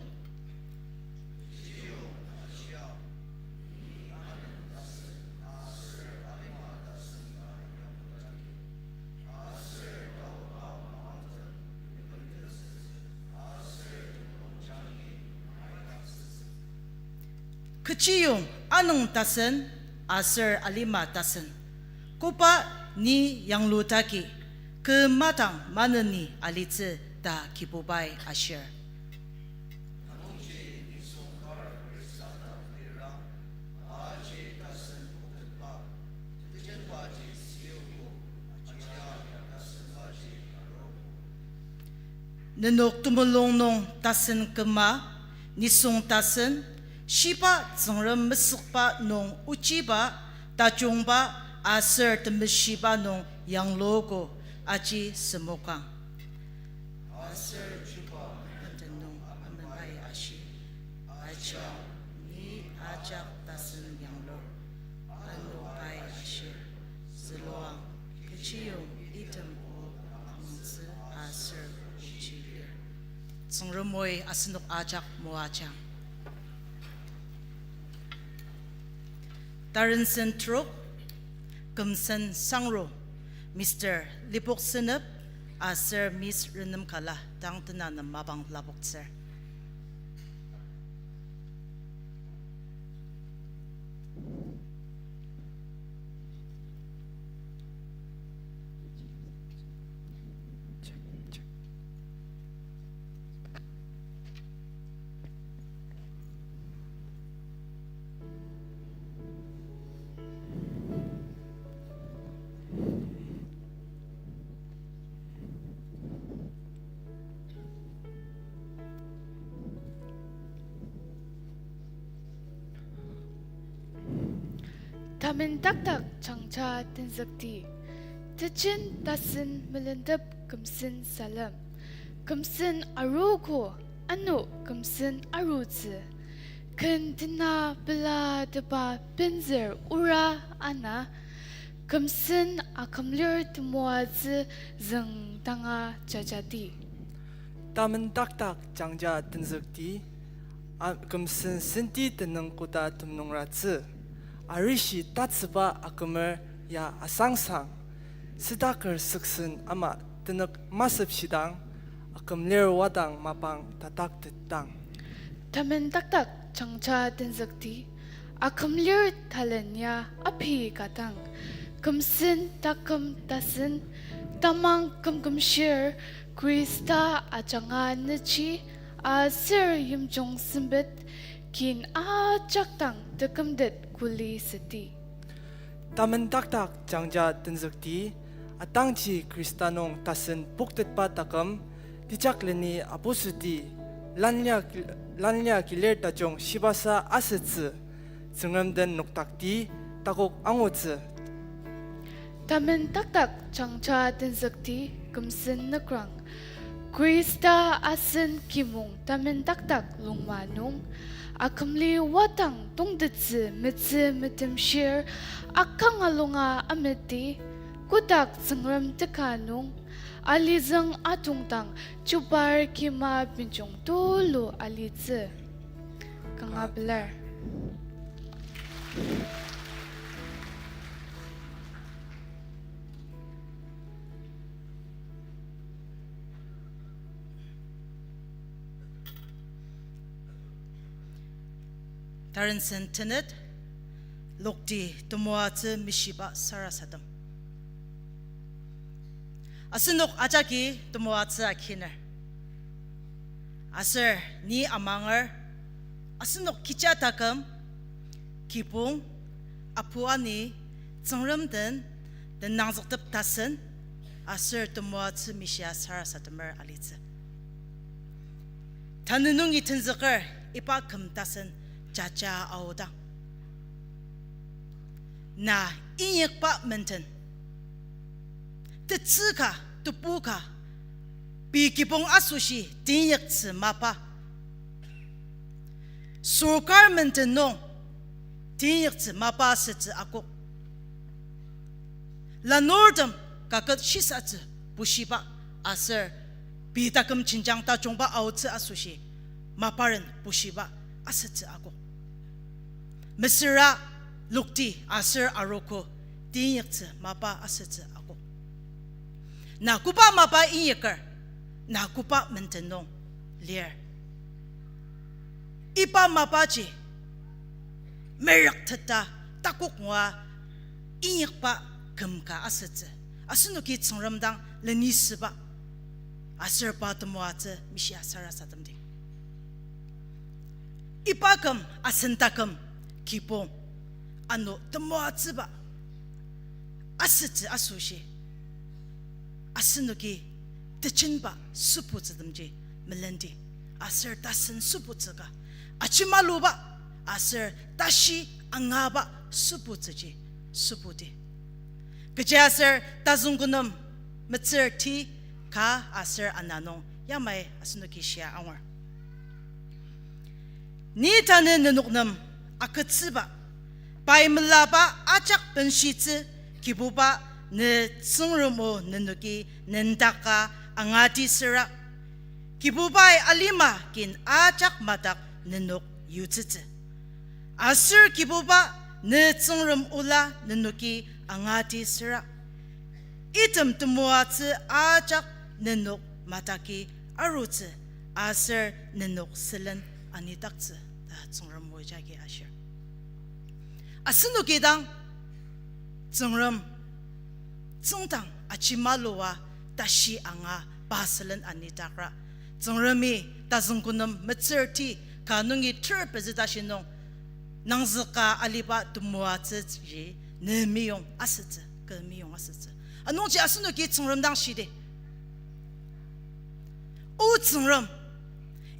Kechiyong anüng tasen aser alima tasen, koba ni yanglutaki kü madang maneni alitsü ta Kibubai ashir. Nenok temulung nung tasen küma, nisung tasen, shiba Tsüngrem mesükba nung ochiba, tajungba, aser temeshiba nung yangluogo, aji semokang. Aser chuba menden nung amenbai ashi, Ajiang, ni ajak tasen yanglur. Ano pai ashir, züluang, kechiyong item o angtsü aser ochi lir. Tsüngremi asenok ajak moajang. Tarensen trok, kümsen sangro, Mister Lipok Senep aser Miss Renem Kala tang tena nem mapang lapoktsür. Tamen taktak jangja tenzükdi, tejen tasen melentep kümsen salem, kümsen aruogo, ano kümsen arutsü, Ken tena pelatepa penzür ura ana, kümsen akümlir temoatsü züngdanga jajati. Tamen taktak jangja tenzükti, a, kümsen senti tenüng koda temnungratsü, arishi tatsüba akümer ya asangsang, südaker süksen ama tenük masüpshidang, akümlir wadang mapang tataktetdang. Tamen taktak jangja tenzükti, akümlir talen ya aphi ka dang, kümsen taküm tasen, tamang kümkümshir, Khrista ajanga nüchi, aser yimjung sempet, kin ajak dang tekümtet kuli süti. Tamen taktak jangja tenzükti, atangji Khrista nung tasen poktetba taküm, tejakleni apusuti, lanlia ki-, lanlia kilir tajung shibasa asütsü, Tsüngrem den nokdakti takok angutsü. Tamen taktak jangja tenzükti, kümsen nükrang, Khrista asen kimong tamen taktak lungma nung, akümli wadang tongtettsü metsü metemshir, akanga lunga ameti, kotak Tsüngrem teka nung, alizüng atongdang chubar kima benjong tulu alitsü. Kanga pelar. Tarensen tenet, lokti temoatsü mishiba sarasadem. Asenok ajaki temoatsü akiner. Aser ni amanger, asenok kecha taküm, kibong, apu ani, Tsüngrem den, tenangzüktep tasen, aser temoatsü mishia sarasademer alitsü. Tanü nungi tenzüker iba küm tasen jaja aodang, na inyakba menden, tetsü ka, tebu ka, pei kibong asoshi teinyaktsü mapa, sorkar menden nung teinyaktsü mapa asütsü akok. Lanurtem kaket shisatsü bushiba aser pei taküm jenjang tajungba aotsü asoshi maparen bushiba asütsü akok. Mesüra lokti aser arogo teinyaktsü mapa asütsü akok. Na koba mapa inyaker, na koba menden nung lir. Iba mapaji merükteta takok ngua inyakba küm ka asütsü. Asenoki Tsüngrem dang lenisüba aser pa temoatsü mishia sarasademdi. Iba küm asen taküm kibong ano temoatsüba asütsü asoshi asenoki tejemba sübutsütemji melendi, aser tasen sübutsü ka ajimaluba aser tashi angaba sübutsüji sübuti. Kechiaser tazüngkunem metsür ti ka aser ana nung yamai asenoki shia angur. Ni tanü nenok nem agütsüba, pai melaba ajak benshitsü Kibuba ne Tsüngrem o nenoki nendaka angati süra, Kibubai alima kin ajak madak nenok yutsütsü. Aser Kibuba ne Tsüngrem ola nenoki angati süra, item temoatsü ajak nenok madaki arutsü aser nenok sülen anidaktsü ta Tsüngrem o jagi ashir. Asenoki dang Tsüngrem tsüngdang ajimalua tashi anga pa sülen anidakra, Tsüngremi tazüngkunem metsür ti ka nungi ter pezü tashi nung nangzüka aliba temoatsüji ne meyong asütsü, kü meyong asütsü. Anungji asenoki Tsüngrem dang shidi, O Tsüngrem,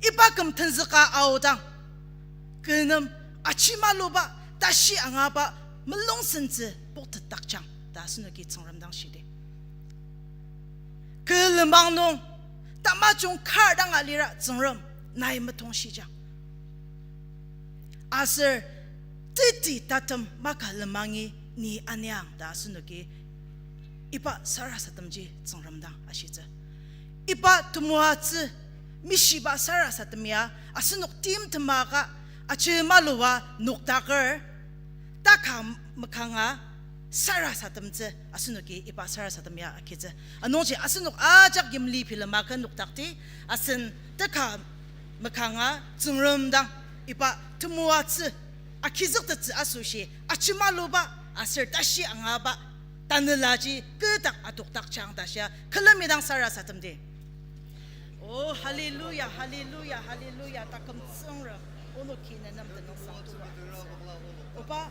iba küm tenzüka aodang, kü nem ajimaluba tashi angaba mulung sentsü poktetdakjang ta asenoki Tsüngrem dang shidi. Kü lenmang nung tamajung kar dang alira Tsüngrem nai metongshijang. Aser teti tatem maka lemangi ni aniang ta asenoki iba sarasademji Tsüngrem dang ashitsü. Iba temoatsü mishiba sarasadem ya asenok timtemaka ajemalua noktaker taka mekanga sarasademtsü asenoki iba sarasadem ya agitsü. Anungji asenok ajak yimli bilema ken noktakti asen teka mekanga Tsüngrem dang iba temoatsü agizüktettsü asoshi ajemaluba aser tashi angaba tanelaji kü dak adokdakjang ta shia külemi dang sarasademdi. Oh, hallelujah, hallelujah, hallelujah. Taküm Tsüngrem, onoki ne nem tenüngsang tulu agütsür. Oba,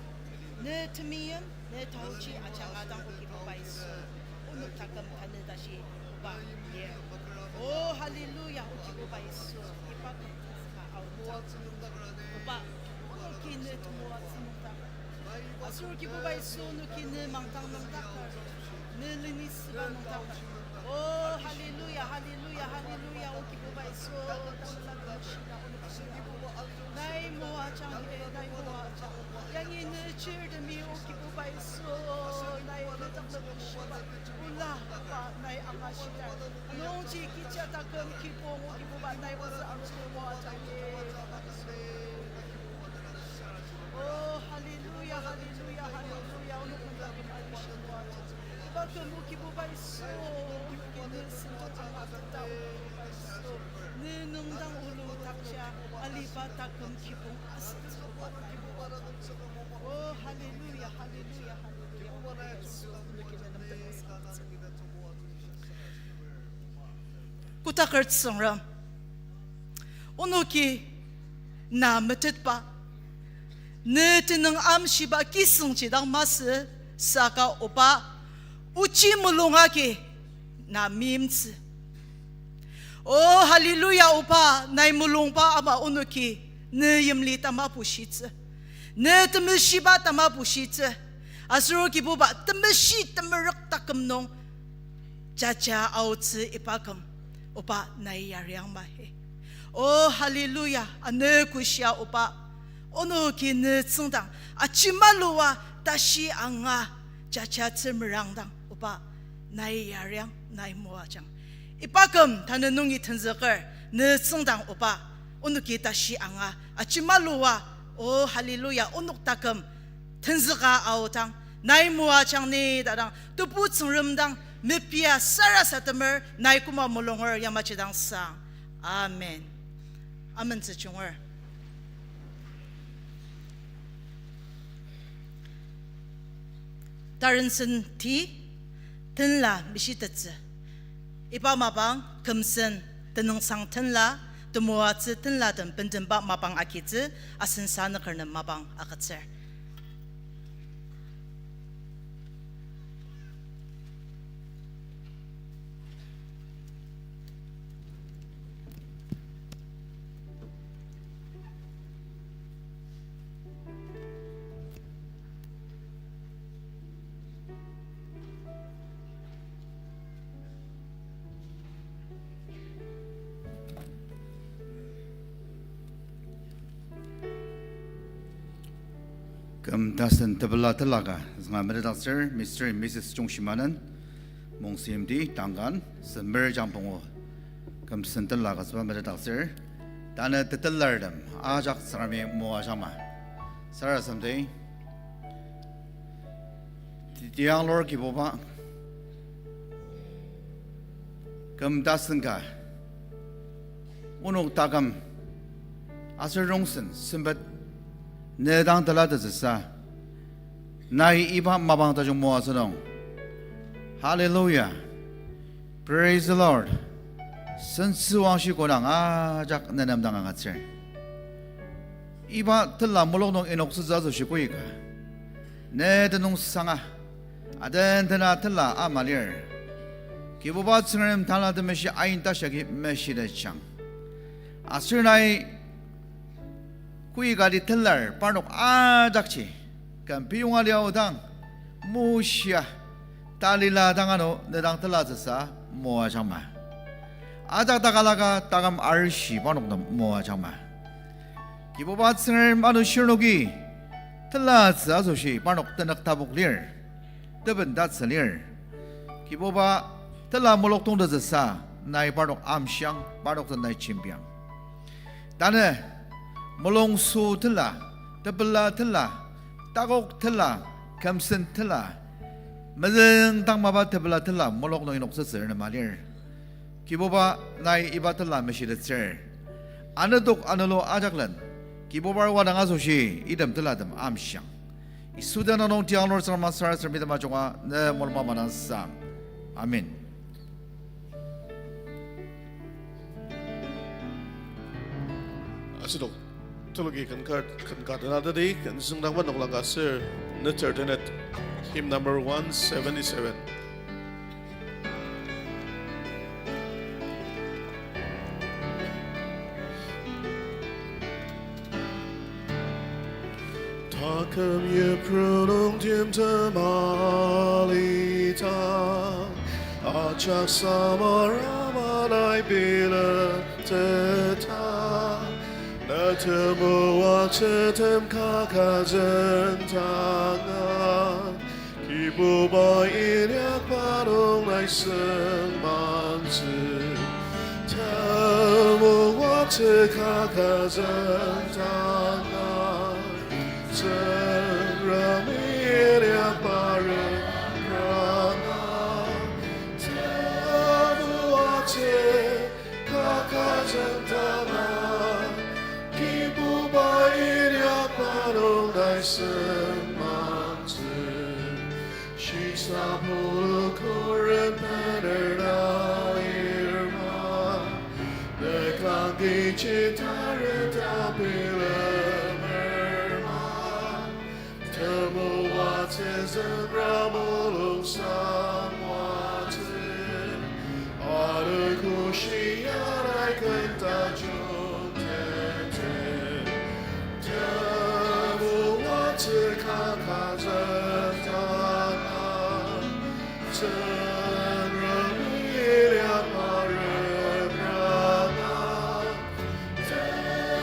ne temeim, ne taochi ajanga dang O Kibuba Yisu, onok taküm tanü tashi, Oba, lir. Oh, hallelujah, O Kibuba Yisu, iba küm tenzüka aotsü. Oba, onoki ne temoatsü nüngdaker. Aser Kibuba Yisu, onoki ne mangdang nüngdaker. Ne lenisüba nüngdaker. Oh, hallelujah, hallelujah, hallelujah, O Kibuba Yisu, tanela temeshi na onok shia. Nai moajang he, nai moajang. Yangi ne chirtemi, O Kibuba Yisu, nai ne taküm shiba. Ola, Oba, nai angashidar. Anungji kecha taküm kibong, O Kibuba, nai otsü arutsü moajang he. Oh, hallelujah, hallelujah, hallelujah. Onok nüngdaker arushi moajang. Iba küm O Kibuba Yisu, onoki ne sentong angateta O Kibuba Yisu. Ne nüngdang ulu takja aliba taküm kibong asütsüba nai moajang. Oh, hallelujah, hallelujah, hallelujah. Kotaker Tsüngrem, onoki na metetba, ne tenüng amshiba kisüngji dang masü, saka Oba, ochi mulung agi na meimtsü. Oh, hallelujah, Oba, nai mulungba ama onoki ne yimli tamabushitsü. Ne temeshiba tamabushitsü. Aser O Kibuba temeshi temerük taküm nung jaja aotsü iba küm, Oba, nai yariang mahi. Oh, hallelujah, ano kushia Oba, onoki ne tsüngdang ajemalua tashi anga jajatsü merangdang, Oba, nai yariang, nai moajang. Iba küm tanü nungi tenzüker, ne tsüngdang Oba, onoki tashi anga ajemalua, oh, hallelujah, onok taküm tenzüka aodang, nai moajang ni ta dang, Tebu Tsüngrem dang mepia sarasademer, nai koma mulunger yamaji dang sang. Amen. Amentsü junger. Tarensen ti, tenla mishitettsü. Iba mapang kümsen tenüngsang tenla, temoatsü tenla den bendenba mapang agitsü, asen sanüker nem mapang agütsür. Küm tasen tepela telaka zünga metetdaktsür Mister and Missus Chungshimanen, Mongsenyimti, Tankan, Semer Jangpungu. Kümsen telaka süba metetdaktsür. Tanü tetelartem ajak Tsüngremi moajangma. Sarasademdi. Ti-, tiang lur Kibuba, küm tasen ka, onok taküm, aser rongsen sempet, ne dang telatettsüsa, nai iba mapang tajung moatsünung. Hallelujah. Praise the Lord. Sentsüwangshi kodang ajak nenem dang angatsür. Iba tela mulok nung inoktsütsü asoshi koika, ne tenüngsanga, aden tena tela ama lir. Kibuba Tsüngrem Tanela Temeshi ain tashia agi meshitetjang. Aser nai koikati telar parnok ajakji, küm piyonga liaodang, mushia, talila dang ano nedang telatsüsa moajangma. Ajak takalaka taküm arishi parnok nem moajangma. Kibuba Tsüngrem, ano shirnoki telatsü asoshi parnok tenük tapok lir, teben tatsü lir. Kibuba, tela mulok tongtetsüsa nai parnok amshiang, parnok den nai jembiang. Tanü mulung sü tela, tepela tela, takok tela, kümsen tela, mezüng tang mapa tepela tela mulok nung inoktsütsü renema lir. Kibuba, nai iba tela meshitettsür. Anedok anelu ajaklen, Kibubar wadang asoshi item telatem amshiang. Yisu tenüng nung tiang Lord Tsüngrem sarasadem item ajunga ne mulung madansa. Amen. Asenok tuluki ken ka, ken ka tena tadi, ken süngdangba noklang ka ser, neter tenet, hymn number one seventy-seven. Taküm yipru nung timtem alita, ajak samar ama nai bilemteta, na temoatsü tem kaka züngdangang, Kibuba inyakba nung nai sengmangtsü. Temoatsü kaka züngdangang, Tsüngremi inyakba repranga. Temoatsü kaka züngdangang, Kibuba inyakba nung nai sengmangtsü. Shisa pulu kuren bener na irma, ne kangki chitare ta bilemer ma. Temoatsü züngra mulung sangwatsü, alu kushi ya nai ken tajung tete. Temoatsü kaka züngdangang, Tsüngremi inyakba repranga.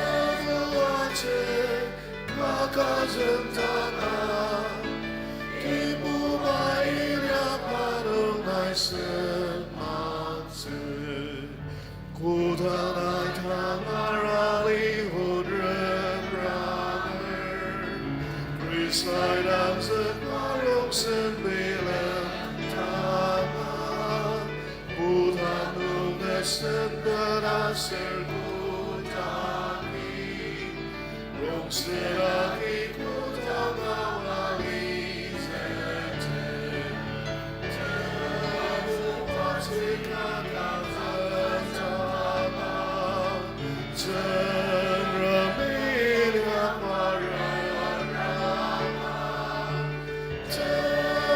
Temoatsü kaka züngdangang, Kibuba inyakba nung nai sengmangtsü. Kodang nai tangar ali hon repranger, Khrista dang züngma rongsen bilemtanga. Kodang nung nesen bena ser kodaki, rongsen agi kodang awali zete. Temoatsü kaka züngdangang, Tsüngremi inyakba repranga.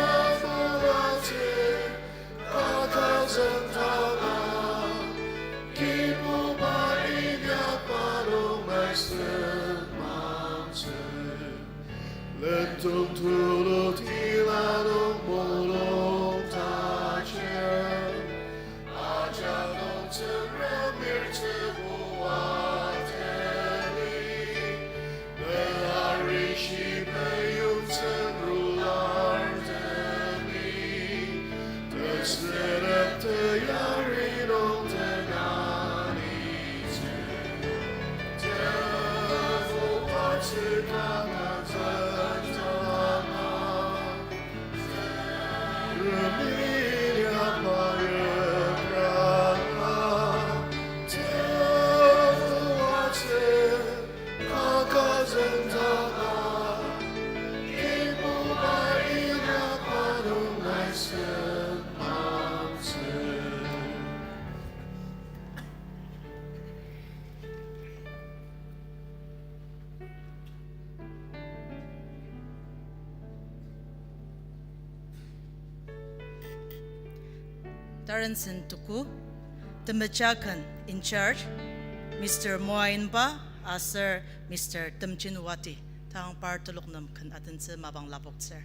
Temoatsü kaka züngdangang, Kibuba inyakba nung nai sengmangtsü. Lendong tulu tila nung mulung tajen, ajak nung Tsüngremi temoatsü teli. Belari shi peyong tsüngrular temi, tesünem teyari nung tenanitsü. Temoatsü kaka züngdangang, Tsüngremi inyakba repranga. Temoatsü kaka züngdangang, Kibuba inyakba nung nai sengmangtsü. Tarensen tuku, temeja ken in charge, Mister Moainba aser Mister Temjin Wati, tang par telok nem ken atentsü mapang lapoktsür.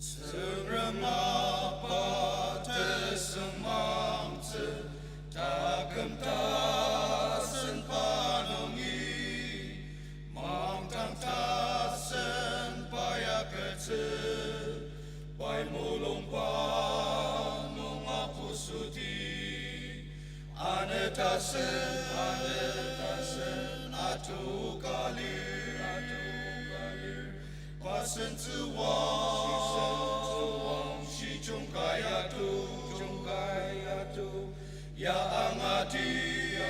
Tsüngrem apa tesüngmangtsü, taküm tasen pa nungi, mangdang tasen pa yaketsü, pai mulungba nung apusudi, anü tasen, anü tasen atoka lir, atoka lir. Pa sentsüwang, shi sentsüwang, shi jungkai ato, jungkai ato. Ya angati, ya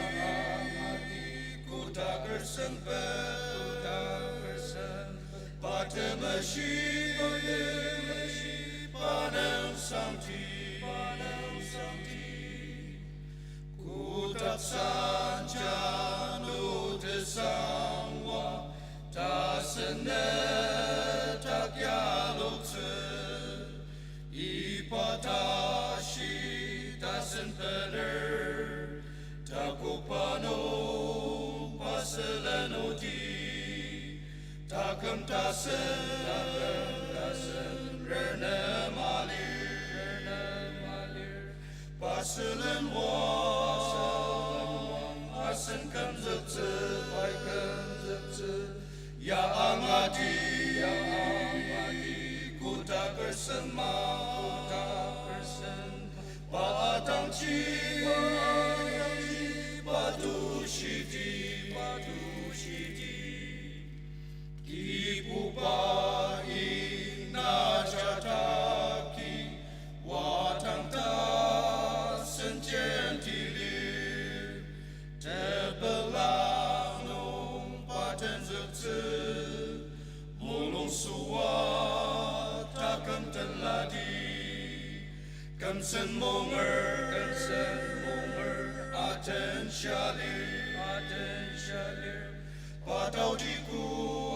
angati, kotak resempe, kotak resempe. Pa temeshi, pa temeshi, pa nüngsangti, pa nüngsangti. Kotak sanjanu tesangwa, tasen ne tak yaloktsü. Iba tashi tasen bener, takoba nung pa sülen odi. Taküm tasen, taküm tasen, rene malir, rene malir. Pa sülen wang, pa sülen wang, asen kümzüktsü, pai kümzüktsü. Ya angati, ya angati, kotak resemma, kotak resemma. Pa atangji, pa atangji, pa tushidi, pa tushidi. Kibuba ina jataki, watang tasen jenti lir. Tepelang nung pa tenzüktsü, mulung süa taküm tenladi. Kümsen munger, kümsen munger, atenshia lir, atenshia lir. Pa taoji ku,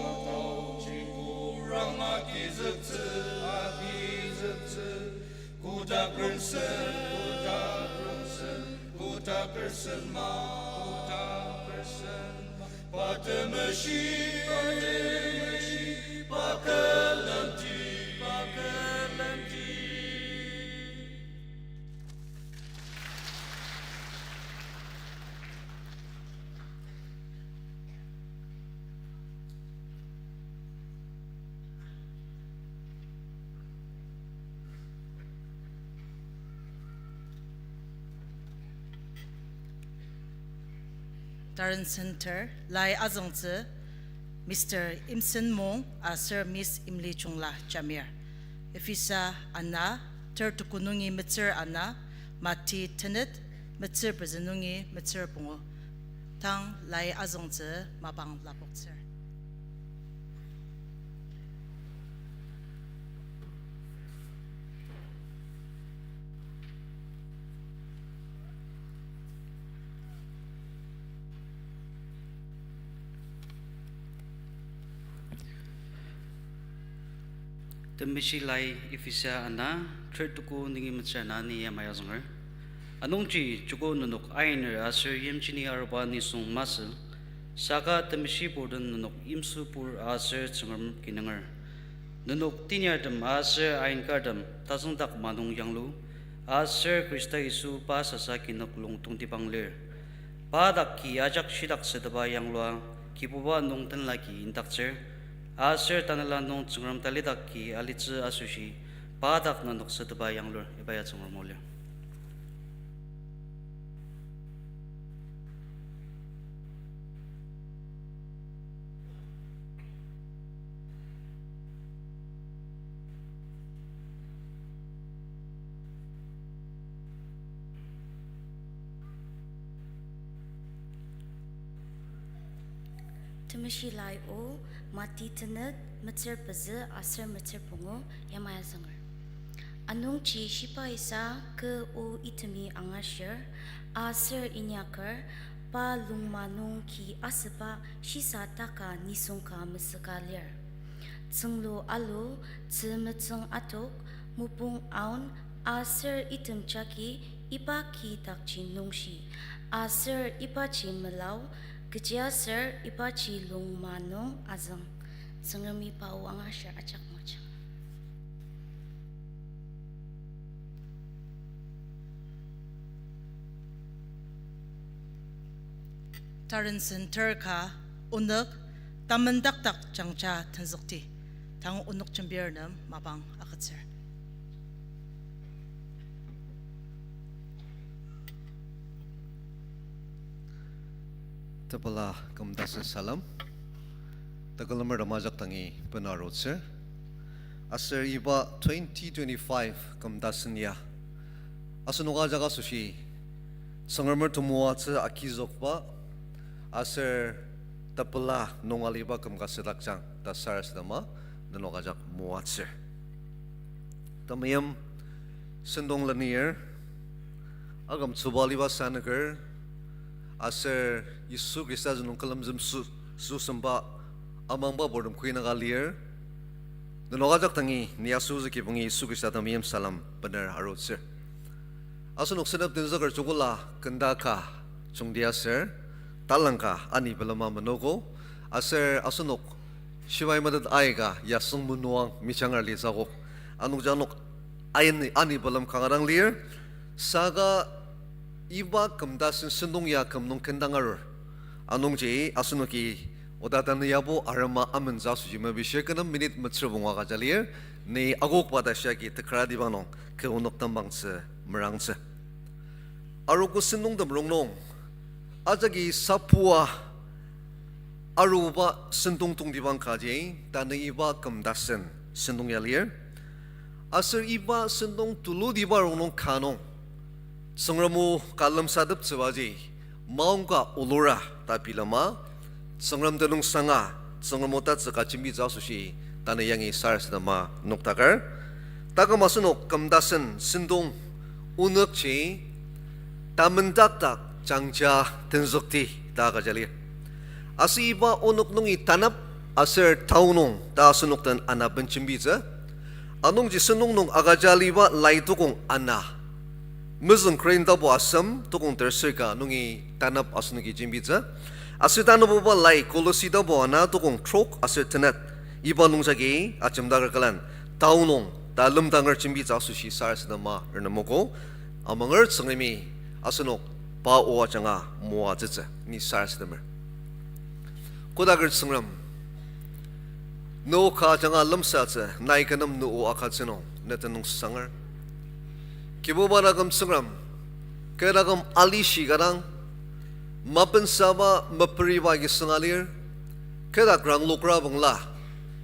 pa taoji ku, rang agizüktsü, agizüktsü. Kotak rongsen, kotak rongsen, kotak resemma, kotak resemma. Pa temeshi, pa temeshi, pa külemdi, pa külemdi. Taryn Center, lai azüngtsü, Mister Imsen Mung aser Miss Imli Chungla Jamir. Ephesa ana, ter tuku nungi metsür ana, Mati tenet, metsür pezü nungi metsür pungu. Tang lai azüngtsü mapang lapoktsür. Temeshi lai Ephesa ana, ter tuku nungi metsür ana ni yamai azünger. Anungji joko nenok ainer aser yimjini aruba nisung masü, saka temeshi purden nenok yimsüpur aser Tsüngrem kinunger. Nenok teniartem aser ainkartem tazüngdak manung yanglu, aser Khrista Yisu pa sasa kinük lung tongtibang lir. Pa dak ki ajak shitak sütepa yanglua, Kibuba nung tenla ki indaktsür, aser tanela nung Tsüngrem talidak ki alitsü asoshi, pa dak nenok sütepa yanglur, iba ya Tsüngrem o lir. Temeshi lai o, Mati tenet, metsür pezü aser metsür pungu, yamai azünger. Anungji shibaisa kü o itemi angashir, aser inyaker, pa lungma nung ki asüba shisa taka nisung ka mesüka lir. Tsünglu alu, tzü metsüng atok, mopung aon, aser item jagi iba ki dakji nungshi, aser ibaji melau, kechiaser ibaji lungma nung azüng. Tsüngremi pa o angashir ajak moajang. Tarensen ter ka, onük, tamendakdak jangja tenzükti, tang onük jembir nem mapang agütsür. Tepela küm tasen salem. Tekülemer tem ajak dangi bena arutsür. Aser iba twenty twenty-five küm tasen ya asenok ajak asoshi Tsüngremer temoatsü agizükba aser tepela nung aliba küm ka südakjang ta sarasadema nenok ajak moatsür. Temeim sentong lenir, akümtsüba aliba sanüker, aser Yisu Khrista zünung külemzüm su-, süsemba amangba purtem kuinaka lir, nenok ajak dangi ni asüzü kibongi Yisu Khrista temeim salem bener arutsür. Asenok senep tenzüker joko la kenda ka jungtiaser, talangka ani pelema menogo, aser asenok shibai metet aika yasüng menoang mijanger litsüogo. Anungji anok ain-, ani pelem kanga dang lir, saka iba küm tasen sentong ya küm nung kendang arur. Anungji asenoki oda tanü yabo arema amentsü asoshi mepishir kü nem minute metsür pungu agüja lir, ni akokba ta shia agi tekarati bang nung kü onük tembangtsü merangtsü. Arogo sentongtem rongnung, ajaki sapua aruba sentong tongtibang kaji, tanü iba küm tasen sentong ya lir. Aser iba sentong tulutiba rongnung ka nung, Tsüngrem o ka lemsateptsübaji, maongka olura ta bilema, Tsüngrem tenüngsanga, Tsüngrem o tatsüka jembitsü asoshi, tanü yangi sarasadema noktaker. Taküm asenok küm tasen sentong onükji, tamendakdak jangja tenzükti ta agüja lir. Aser iba onük nungi tanap aser tao nung ta asenok den anaben jembitsü. Anungji sentong nung agüja aliba lai tukong ana, Mezüng Korintabo asem tukong terser ka nungi tanap asenoki jembitsü. Aser tanabuba lai Kolosi tapu ana tukong trok aser tenet, iba nungjagi ajemdaker külen tao nung ta lemdanger jembitsü asoshi sarasadema renemogo. Amanger Tsüngremi asenok pa o ajanga moatsütsü ni sarasademer. Kodaker Tsüngrem, ne o ka ajanga lemsatsü nai kü nem ne o agütsü nung ne tenüngsanger. Kibuba taküm Tsüngrem, kü taküm alishi ka dang, mapensaba meperiba agi sünga lir, kü dak ranglokra bangla,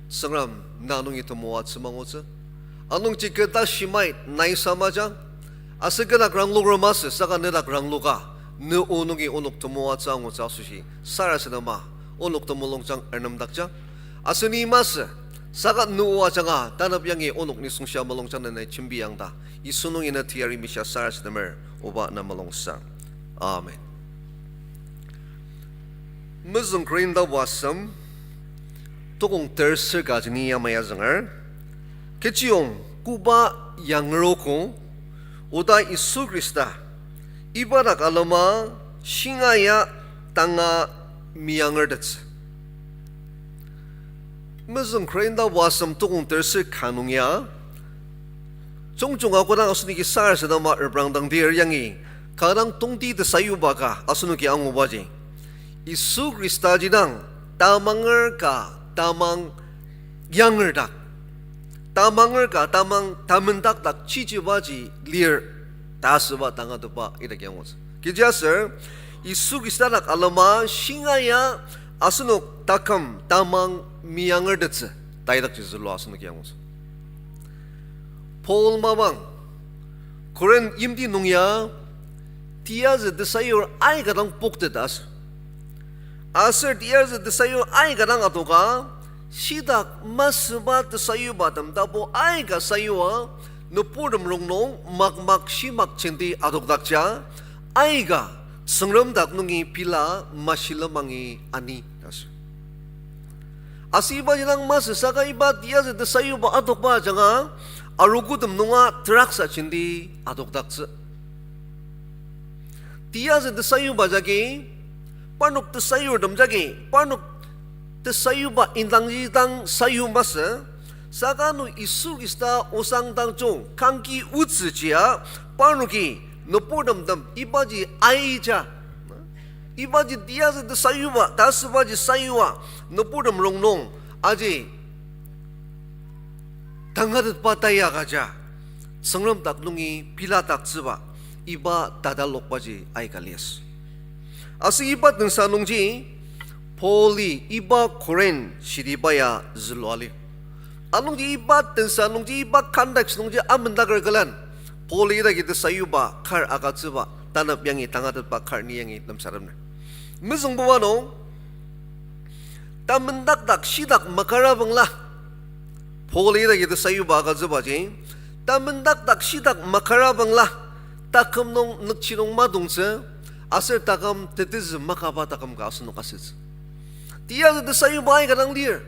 Tsüngrem na nungi temoatsü mangutsü. Anungji kü tashimai nai samajang, aser kü dak rangloker masü saka ne dak rangloka, ne o nungi onok temoatsü angutsü asoshi sarasadema onok temulungjang ernemdakjang. Aser ni masü saka ne o ajanga tanap yangi onok nisung shia mulungjang nai jembi yangta, Yisu nungi na teyari mishia sarasademer, oba na mulungsang. Amen. Mezüng Korintabo asem, tukong terser ka jeni yamai azünger. Kechiyong koba yangerogo, oda Yisu Khrista, iba dak alema shinga ya tanga miyangertetsü. Mezüng Korintabo asem tukong terser ka nung ya, jungjunga kodang asenoki sarasadema reprangdang dir yangi, kanga dang tongti tesayuba ka asenoki angubaji, Yisu Khrista ji dang tamanger ka tamang yangerdak, tamanger ka tamang tamendakdak chichibaji lir ta asüba tanga toba idaki angutsü. Kechiaser Yisu Khrista dak alema shinga ya asenok taküm tamang miyangertetsü ta idakji zülua asenoki angutsü. Paul mapang Korinth yimti nung ya tiyazü tesayur aika dang poktet asü. Aser tiyazü tesayur aika dang adoka, shitak masüba tesayubatem tapu aika sayua, nüburtem rongnung makmak shimak jenti adokdakja, aika Tsüngrem dak nungi pila mashilemangi ani ta asü. Aser ibaji dang masü saka iba tiyazü tesayuba adokba ajanga, arogotem nunga teraksa jenti adokdaktsü. Tiyazü tesayuba jagi, parnok tesayurtem jagi, parnok tesayuba indangji dang sayu masü, saka ano Yisu Khrista osang dangjung kangki otsüjia, parnoki nüburtemtem ibaji aija, Ibaji tiyazü tesayuba, ta asübaji sayua, nüburtem rongnung, aji tangatetba tayakaja, Tsüngrem dak nungi piladaktsüba, iba tatalokbaji aika liasü. Aser iba tensa nungji, Pauli iba Corinth shitiba ya zülua lir. Anungji iba tensa nungji, iba context nungji amendaker külen, Pauli idaki tesayuba kar agütsüba, tanep yangi tangatetba kar ni yangi lemsatepner. Mezüngbuba nung, tamendakdak shitak makarabangla, Pauli idaki tesayuba agütsübaji, tamendakdak shitak makarabangla, taküm nung nükjidong madongtsü, aser taküm tetezü makaba taküm ka asenok asütsü. Tiyazü tesayuba aika dang lir.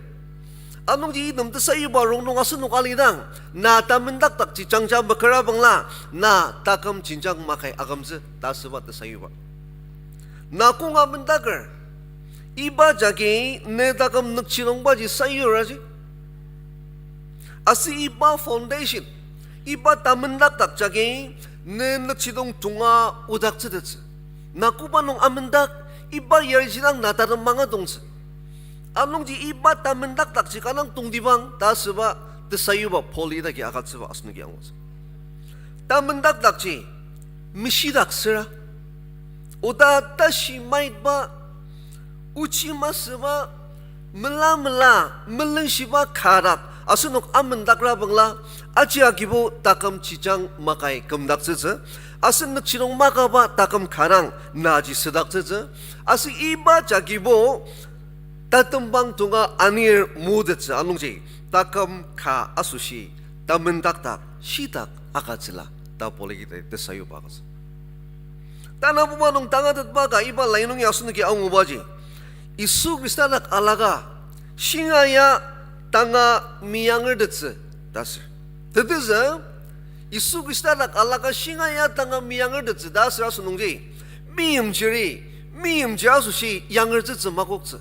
Anungji item tesayuba rongnung asenok alidang, na tamendakdakji jangja makarabangla, na taküm jenjang makai akümtsü ta asüba tesayuba. Na konga mendaker, iba jagi ne taküm nükjidongbaji sayur aji. Aser iba foundation, iba tamendakdak jagi ne nükjidong tonga odaktsütettsü. Na koba nung amendak, iba yarjidang na tatem mangadongtsü. Anungji iba tamendakdakji kanga tongtibang ta asüba tesayuba Pauli idaki agütsüba asenoki angutsü. Tamendakdakji meshidak süra, oda tashi maitba, ochi masüba, mela mela melenshiba kadak asenok amendakrabangla, aji agibo taküm jenjang makai kümdaktsütsü, aser nükjidong makaba taküm kadang naji südaktsütsü, aser iba jagibo tatembang tonga anir motettsü anungji, taküm ka asoshi tamendakdak shitak agütsüla ta Pauli idaki tesayuba agütsü. Tanabuba nung tangatetba ka iba lai nung ya asenoki angubaji, Yisu Khrista dak alaka shinga ya tanga meyangertettsü ta sür. Tetezü, Yisu Khrista dak alaka shinga ya tanga meyangertettsü ta sür asünungji, meimchiri, meimchir asoshi yangertsütsü makoktsü.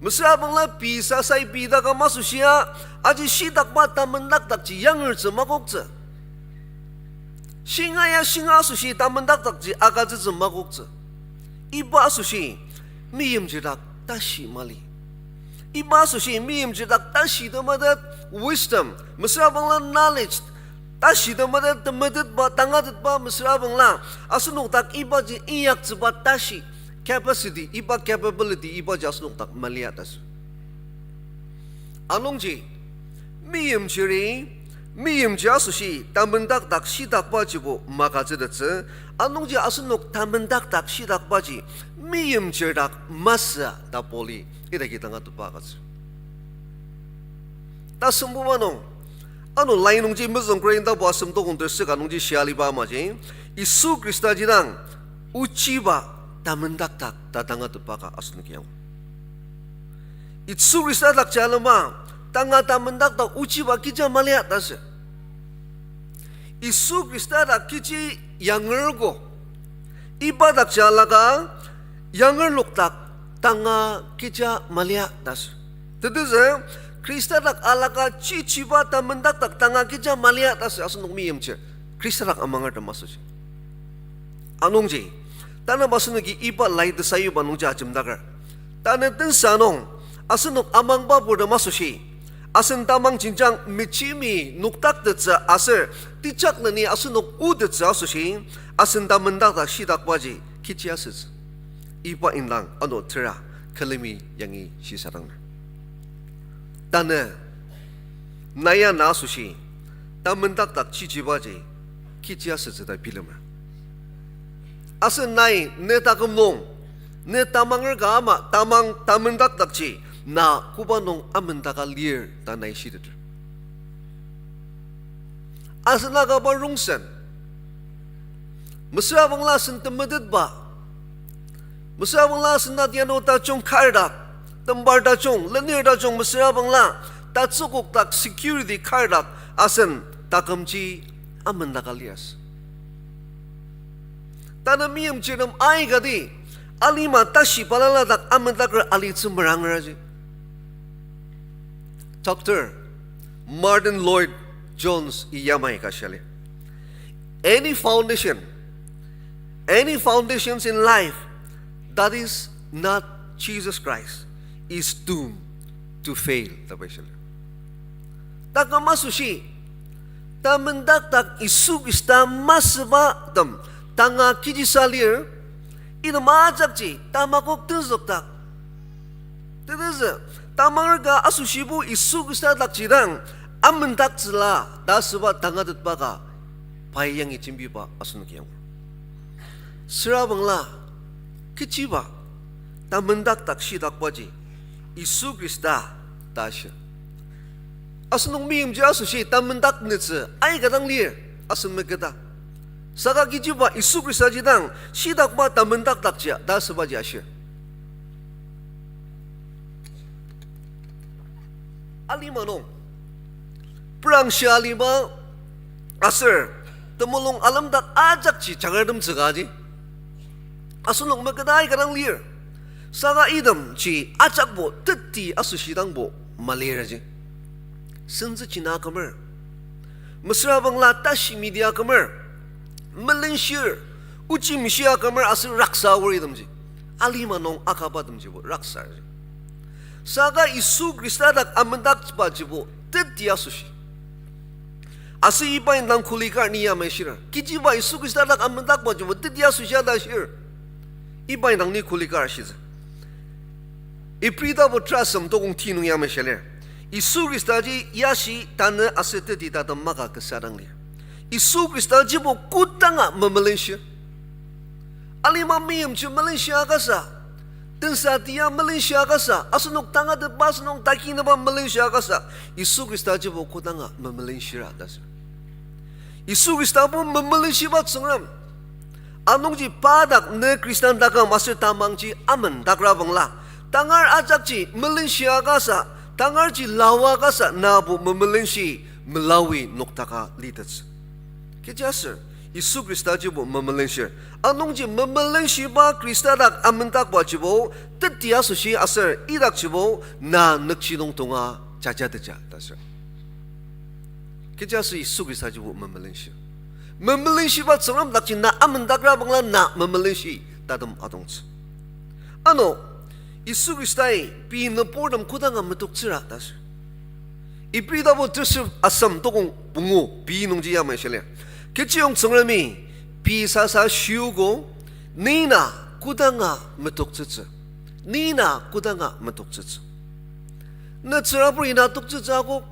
Mesüra bangla pei sasai pei taküm asoshia, aji shitakba tamendakdakji yangertsü makoktsü. Shinga ya shinga asoshi tamendakdakji agütsütsü makoktsü. Iba asoshi meimchir dak tashi mali. Iba asoshi meimchir dak tashi temetet wisdom, mesüra bangla knowledge, tashi temetet, temetetba, tangatetba mesüra bangla, asenok dak ibaji inyaktsüba tashi, capacity, iba capability, ibaji asenok dak malia ta sür. Anungji, meimchiri, meimchir asoshi tamendakdak shitakbajibo magütsütettsü, anungji asenok tamendakdak shitakbaji meimchir dak masü ta Pauli idaki tangatetba agütsü. Tasembuba nung, ano lai nungji mezüng Korintabo asem tokong tersüka nungji shia aliba amaji, Yisu Khrista jidang ochiba tamendakdak ta tangatetba ka asenoki angu. Yisu Khrista dakji alema, tanga tamendakdak ochiba kecha malia ta sür. Yisu Khrista dak kechi yangergo, iba dakji alaka yangerlok dak tanga kecha malia ta sür. Tetezü, Khrista dak alaka chichiba tamendakdak tanga kecha malia ta sür asenok meimchir, Khrista dak amangertem asoshi. Anungji, tanü asenoki iba lai tesayuba nungji ajemdaker, tanü tensa nung asenok amangba purtem asoshi, asen tamang jenjang mechimi noktaktettsü aser tejakleni asenok otettsü asoshi, asen tamendakdak shitakbaji kechi asütsü. Iba indang ano tera külemi yangi shisadangner. Tanü, nai ya na asoshi tamendakdak chichibaji kechi asütsü ta bilemer. Aser nai ne taküm nung, ne tamanger ka ama tamang tamendakdakji na koba nung amendaka lir ta nai shiteter. Asen akaba rongsen, mesüra bangla asen temetetba, mesüra bangla asen natiano tajung kardak, tembar tajung, lenir tajung, mesüra bangla tatsükok dak security kardak asen takümji amendaka liasü. Tanü meimchirtem aikati alima tashi balala dak amendaker alitsü meranger aji. Doctor Martyn Lloyd-Jones-i yamai ka shia lir, any foundation, any foundations in life that is not Jesus Christ is doomed to fail, ta pai shia lir. Taküm asoshi, tamendakdak Yisu Khrista masübatem tanga kechisa lir, item ajakji tamakok tenzükdak. Tetezü, tamanger ka asoshibo Yisu Khrista dakji dang amendaktsüla ta asüba tangatetba ka pai yangi jembiba asenok yangur. Süra bangla, kechiba tamendakdak shidakbaji Yisu Khrista ta shir. Asenok meimji asoshi tamendaknütsü aika dang lir, asen meketa. Saka kechiba Yisu Khristaji dang shidakba tamendakdakjia ta asübaji ashir. Alima nung, prangshi aliba aser temulung alemdak ajakji jangartem tsükaji asenok meketa aika dang lir. Saka itemji ajakbo teti asoshi dangbo maliraji. Sentsüji na kümer. Mesüra bangla tashi midi akümer. Melenshir, ochi meshia kümer aser raksa aor itemji. Alima nung akabatemjibo raksarji. Saka Yisu Khrista dak amendakbajibo teti asoshi. Aser iba indang kuli kar ni yamai shir. Kechiba Yisu Khrista dak amendakbajibo teti asoshi ta shir. Iba indang ni kuli kar shitsü. Ibri tapu terasem tokong ti nung yamai shia lir. Yisu Khristaji yashi tanü aser teti tatem maka kasa dang lir. Yisu Khristajibo kodanga memelenshir. Alima meimji melenshia kasa, tensa tia melenshia kasa, asenok tangatetba asenok takinüba melenshia kasa, Yisu Khristajibo kodanga memelenshira ta sür. Yisu Khristabo memelenshiba Tsüngrem. Anungji pa dak ne Khristan taküm aser tamangji amendakra bangla, tangar ajakji melenshia kasa, tangarji lawa kasa nabo memelenshi melawi noktaka litettsü. Kechiaser, Yisu Khristajibo memelenshir. Anungji memelenshiba Khrista dak amendakbajibo, teti asoshi aser idakjibo na nükjidong tonga jajateja ta sür. Kechiaser Yisu Khristajibo memelenshir. Memelenshiba Tsüngrem dakji na amendakra bangla na memelenshi tatem atongtsü. Ano, Yisu Khristai pei nüburtem kodanga metoktsüra ta sür. Ibri tapu teser asem tokong pungu pei nungji yamai shia lir. Kechiyong Tsüngremi pei sasa shiogo, ni na kodanga metoktsütsü. Ni na kodanga metoktsütsü. Ne tsüraburi na toktsütsü akok.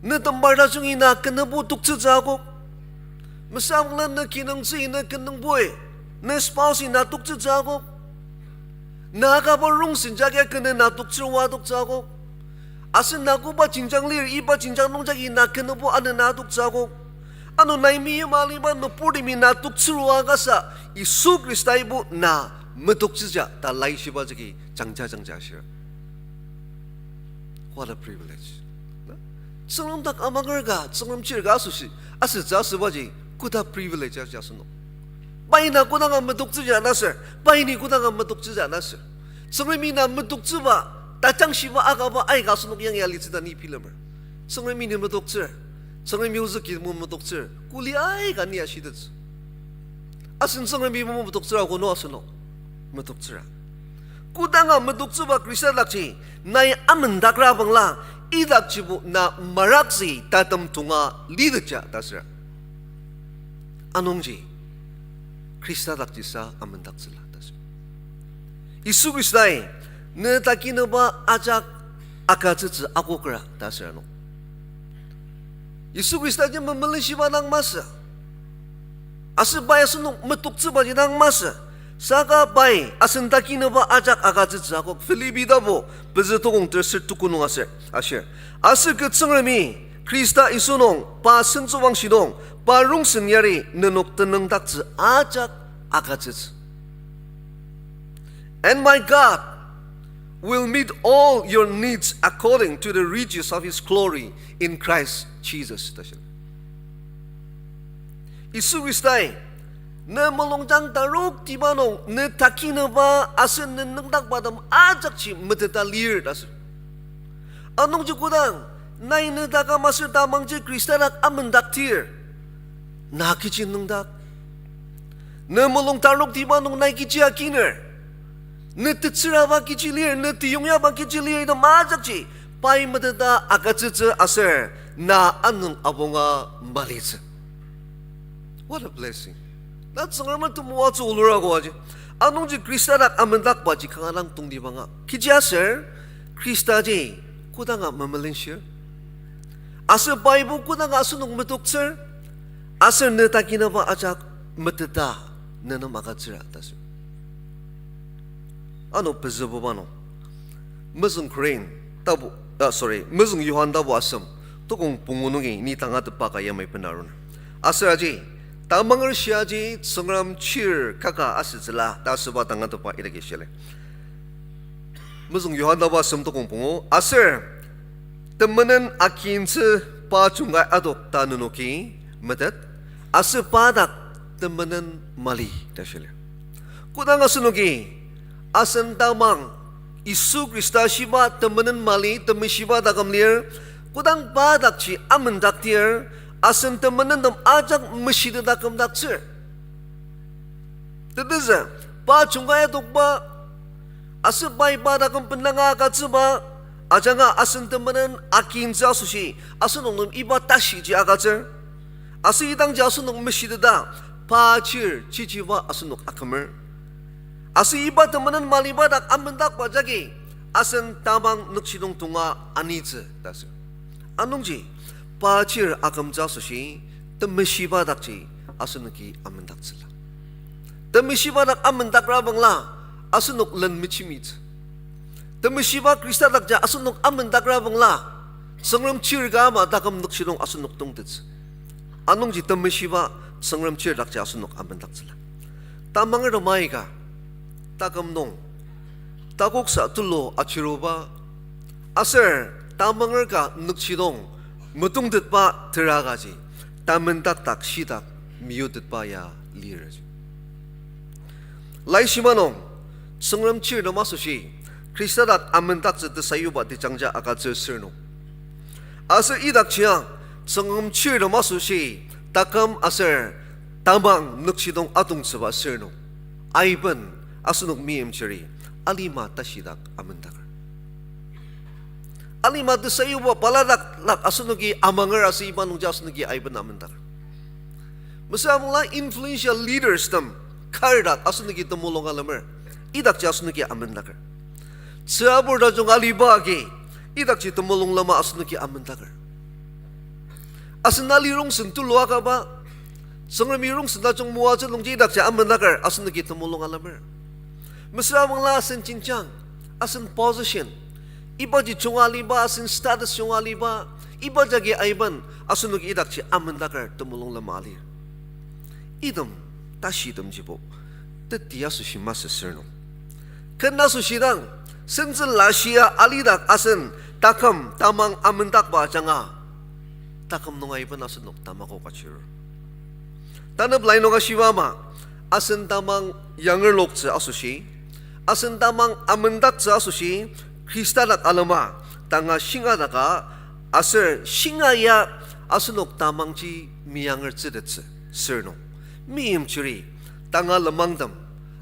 Ne tembar tajungi na kenübo toktsütsü akok. Mesüra bangla ne kinungtsü ina kenüngboi, ne spouse ina toktsütsü akok. Na akaba rongsen jagi kene na toktsür oa toktsü akok. Aser na koba jenjang lir, iba jenjang nungjagi na kenübo anena toktsü akok. Ano nai meima aliba nüburtemi na toktsür oa kasa, Yisu Khristaibo na metoktsüja ta laishiba jagi jangja jangja ashir. What a privilege. Na? Tsüngrem dak amanger ka, Tsüngrem chir ka asoshi, asütsü asübaji, koda privilege aji asenok. Pai na kodanga metoktsüja ta sür, pai ni kodanga metoktsüja ta sür. Tsüngremi na metoktsüba, tajangshiba akaba aika asenok yangi alitsü ta ni bilemer. Tsüngremi ni metoktsür, Tsüngremi ozüki mo metoktsür, kuli aika ni ashitettsü. Asen Tsüngremi mo metoktsüra kono asenok metoktsüra. Kodanga metoktsüba Khrista dakji, nai amendakra bangla, idakjibo na marakji tatem tonga litetja ta sür. Anungji, Khrista dakjisa amendaktsüla ta sür. Yisu Khristai, ne takinüba ajak agütsütsü akokra ta sür ano. Yisu Khristaji memelenshiba dang masü. Aser pai asenok metoktsübaji dang masü. Saka pai asen takinüba ajak agütsütsü akok. Philippi tapu pezü tokong teser tuku nung aser, ashir. Aser kü Tsüngremi Khrista Yisu nung pa sentsüwangshidong, pa rongsen yari nenok tenüngdaktsü ajak agütsütsü. And my God will meet all your needs according to the riches of his glory in Christ Jesus, ta shia. Yisu Khristai, ne mulungjang taroktiba nung ne takinüba aser ne nüngdakbatem ajakji meteta lir ta sür. Anungji kodang, nai ne taküm aser tamangji Khrista dak amendaktir, na kechi nüngdak? Ne mulung tarnoktiba nung nai kechi akiner, ne tetsüraba kechi lir, ne teyongyaba kechi lir, item ajakji pai meteta agütsütsü aser na anung abonga malitsü. What a blessing. Na Tsüngrem temoatsü olura koaji. Anungji Khrista dak amendakbaji kanga dang tongtibanga. Kechiaser, Khristaji kodanga memelenshir, aser Bible kodanga asenok metoktsür, aser ne takinaba ajak meteta nenem agütsüra ta sür. Ano pezübuba nung, mezüng Korin tapu, ah, sorry, mezüng Johan tapu asem, tokong pungu nungi ni tangatetba ka yamai bena arun. Aser aji, tamanger shiaji Tsüngrem chir kaka asütsüla ta asüba tangatetba idaki shili. Mezüng Johan tapu asem tokong pungu, aser temenen akintsü pa jungkai adok ta nenoki metet, aser pa dak temenen mali ta shili. Kodang asenoki asen tamang Yisu Khrista shiba temenen mali temeshiba taküm lir, kodang pa dakji amendaktir, asen temenentem ajak meshiteta kümdaktsür. Tetezü, pa jungkai adokba, aser pai pa taküm bendanga agütsüba ajanga asen temenen akintsü asoshi, asenok nem iba tashiji agütsür. Aser idangji asenok meshiteta, pa chir chichiba asenok akümer. Aser iba temenen maliba dak amendakba jagi, asen tamang nükjidong tonga anitsü ta sür. Anungji, pa chir akümtsü asoshi, temeshiba dakji asenoki amendaktsüla. Temeshiba dak amendakrabangla, asenok len mechimitsü. Temeshiba Khrista dakji asenok amendakrabangla, Tsüngrem chir ka ama taküm nükjidong asenok tongtetsü. Anungji temeshiba Tsüngrem chir dakji asenok amendaktsüla. Tamangertem aika, taküm nung, takoksa tulu achiruba, aser tamanger ka nükjidong metongtetba terakaji, tamendakdak shitak meyutetba ya lir. Laishiba nung, Tsüngrem chirtem asoshi, Khrista dak amendaktsü tesayuba tejangja agütsür sür nung, aser idakjia, Tsüngrem chirtem asoshi, taküm aser tamang nükjidong atongtsüba sür nung, aiben asenok meimchiri alima tashidak amendaker. Alima tesayuba baladaklak asenoki amanger aser iba nungji asenoki aiben amendaker. Mesüra bangla influential leaders tem kar dak asenoki temulung alemer, idakji asenoki amendaker. Tsürabur tajung aliba agi, idakji temulung lema asenoki amendaker. Asen ali rongsen tulu akaba, Tsüngremi rongsen tajung moatsü nungji idakji amendaker asenoki temulung alemer. Mesüra bangla asen jenjang, asen position, ibaji junga aliba, asen status junga aliba, iba jagi aiben asenoki idakji amendaker temulung lema alir. Item tashitemjibo teti asoshi masü sür nung, ken asoshi dang, sentsü lashia alidak asen taküm tamang amendakba ajanga, taküm nung aiben asenok tamakok achirur. Tanep lai nung ashiba ama, asen tamang yangerloktsü asoshi, asen tamang amendaktsü asoshi, Khrista dak alema, tanga shinga daka, aser shinga ya asenok tamangji meyangertsütettsü sür nung, meimchiri, tanga lenmangtem,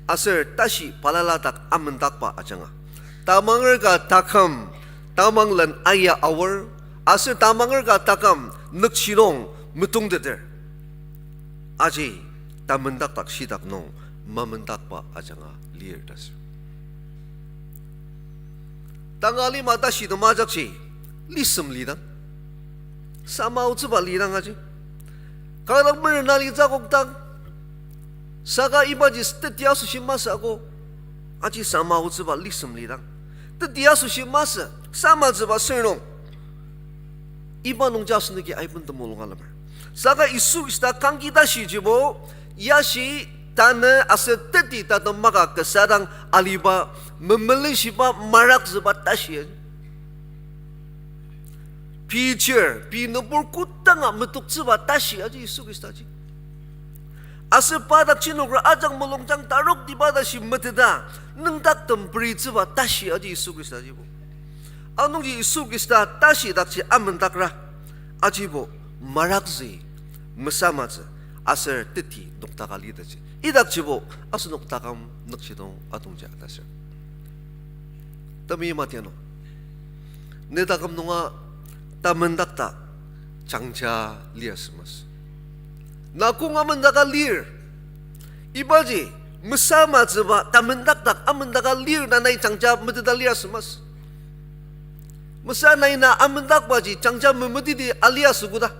aser tashi balala dak amendakba ajanga, tamanger ka taküm tamang len aya aor, aser tamanger ka taküm nükjidong metongteter. Aji tamendakdak shitak nung mamendakba ajanga lir ta sür. Tanga lima tashi temajakji lisem lidang, sama otsüba lidang aji. Kanga merena litsü akokdang, saka ibaji teti asoshi masü ako, aji sama otsüba lisem lidang, teti asoshi masü, samatsüba sür nung, iba nungji asenoki aiben temulung alemer. Saka Yisu Khrista kangki tashijibo, yashi tanü aser teti tatem maka kasa dang aliba, memelenshiba marakzüba tashi. Pei chir, pei nübur kodanga metoktsüba tashi aji Yisu Khristaji. Aser pa dak chinokra ajak mulungjang taroktiba tashi meteta, nüngdaktem peritsüba tashi aji Yisu Khristajibo. Anungji Yisu Khrista tashi dakji amendakra ajibo marakzü, mesamatsü, aser teti noktaka litetji. Idakjibo asenok taküm nükjidong atongja ta sür. Temeim atianu, ne taküm nunga tamendakdak jangja lir asü masü. Na kong amendaka lir. Ibaji mesamatsüba tamendakdak amendaka lir ta nai jangja meteta lir asü masü. Mesa nai na amendakbaji jangja memeteti ali asü koda.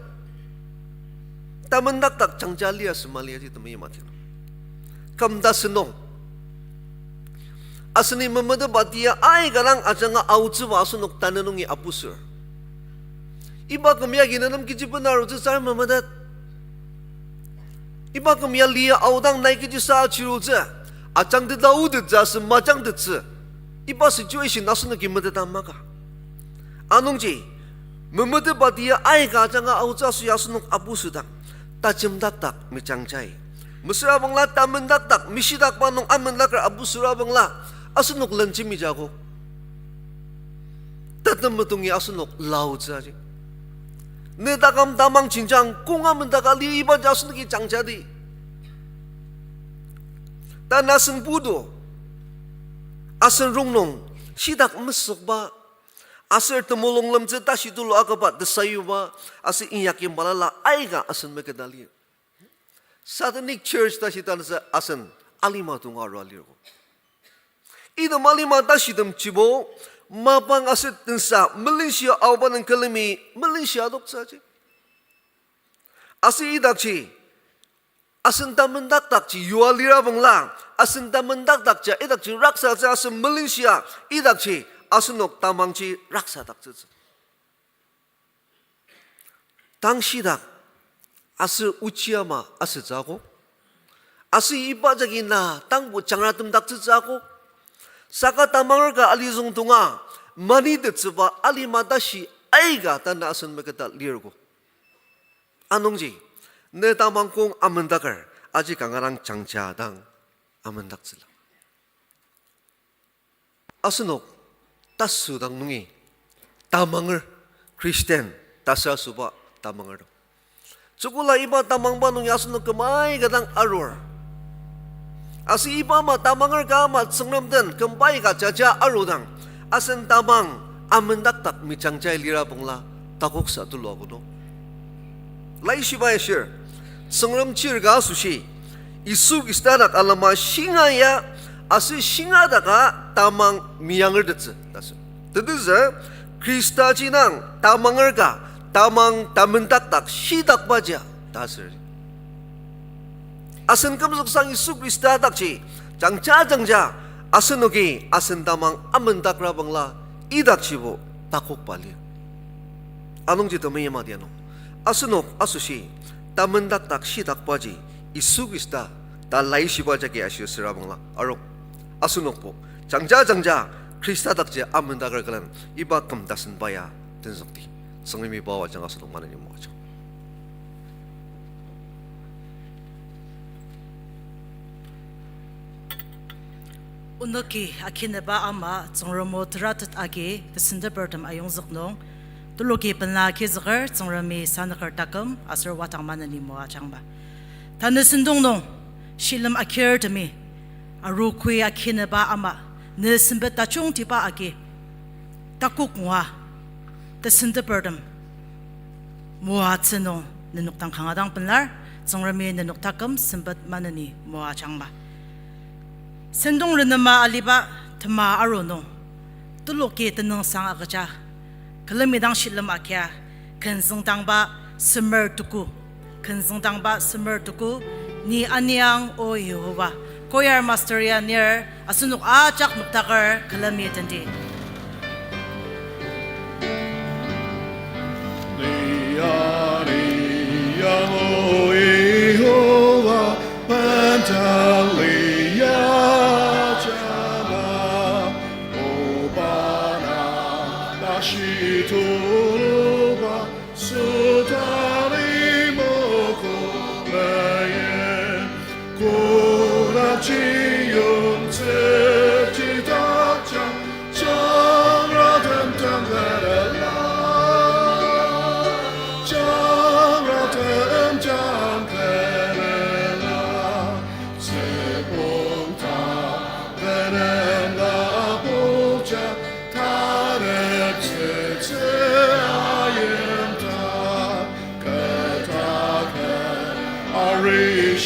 Tamendakdak jangja lir asü mali aji temeim atianu. Küm ta sentong. Aseni memetetba tia aika dang ajanga aotsüba asenok tanü nungi apusür. Iba küm yagi nenem kechi bena arutsü sar memetet. Iba küm ya lia aodang nai kechisa achirutsü, ajangteta otettsü aser majangtettsü. Iba situation asenoki meteta maka. Anungji, memetetba tia aika ajanga aotsü asoshi asenok apusüdang, tajemdakdak mejangjai. Mesüra bangla tamendakdak, mishidakba nung amendaker apusüra bangla, asenok lenjembi jago. Tatem metongi asenok laotsü aji. Ne taküm tamang jenjang kong amendaka lir ibaji asenoki jangjadi. Tanü asen putu, asen rongnung, shitak mesükba, aser temulung lemtsü tashi tulu akaba tesayuba, aser inyakyim balala aika asen meketa lir. Satanic church tashi tanüsa asen alima tonga arua lirko. Item alima tashitemjibo, mapang aser tensa melenshia aoba nung külemi melenshia adoktsü aji. Aser idakji, asen tamendakdakji yua lira bangla, asen tamendakdakji idakji raksatsü asen melenshia, idakji asenok tamangji raksadaktsütsü. Tang shidak, aser ochi ama asütsü akok. Aser iba jagi na tangbo jangratemdaktsütsü akok. Saka tamanger ka alizüng tonga, manitettsüba alima tashi aika tanü asen meketa lirko. Anungji, ne tamang kong amendaker, aji kanga dang jangja dang amendaktsüla. Asenok tasü dang nungi tamanger, Christian ta sür asüba tamanger to. Tsükula iba tamangba nungi asenok küm aika dang arur. Aser iba ama tamanger ka ama Tsüngrem den küm aika jaja arudang, asen tamang amendakdak mejangjai lira bangla takoksa tulu akono. Laishibai ashir, Tsüngrem chir ka asoshi, Yisu Khrista dak alema shinga ya, aser shinga daka tamang meyangertettsü ta sür. Tetezü, Khrista ji nang tamanger ka, tamang tamendakdak shidakba jia ta sür. Asen kümzüksang Yisu Khrista dakji, jangja jangja, asenoki asen tamang amendakra bangla, idakjibo takokba lir. Anungji temeim atianu, asenok asoshi tamendakdak shidakbaji Yisu Khrista ta laishiba jagi ashir süra bangla arung. Asenokbo jangja jangja Khrista dakji amendaker külen iba küm tasen ba ya tenzükdi. Tsüngremi pa o ajanga asenok maneni moajang. Onoki akineba ama Tsüngrem o teratet agi tesentepertem ayongzük nung, teloki pela agizüker Tsüngremi sanüker taküm aser wadang maneni moajangma. Tanü sentong nung, shilem akirtemi, arogoi akineba ama, ne sempet tajungtiba agi, takok ngua, tesentepertem, moatsü nung nenok dang kanga dang pelar, Tsüngremi nenok taküm sempet maneni moajangma. Sentong renema aliba tema aru nung, teloki tenüngsang agüja, külemidang shilem akia, kenzüngdangba semer tuku, kenzüngdangba semer tuku, ni aniang o Yihova, choir master ya nir, asenok ajak noktaker külemi tendi. Ni aniang o Yihova, pentali ya jala, o bana tashi tuluba, sütali moko meye, koda chiyong tsüji takja,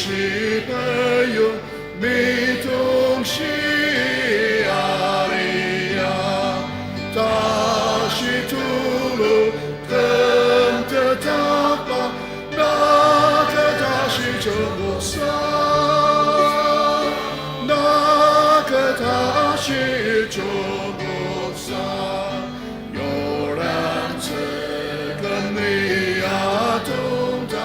Shibayo mitong shi aria, tashi tulu kenta takba, naka tashi chobosa, naka tashi chobosa, yoran tsükemi atongta,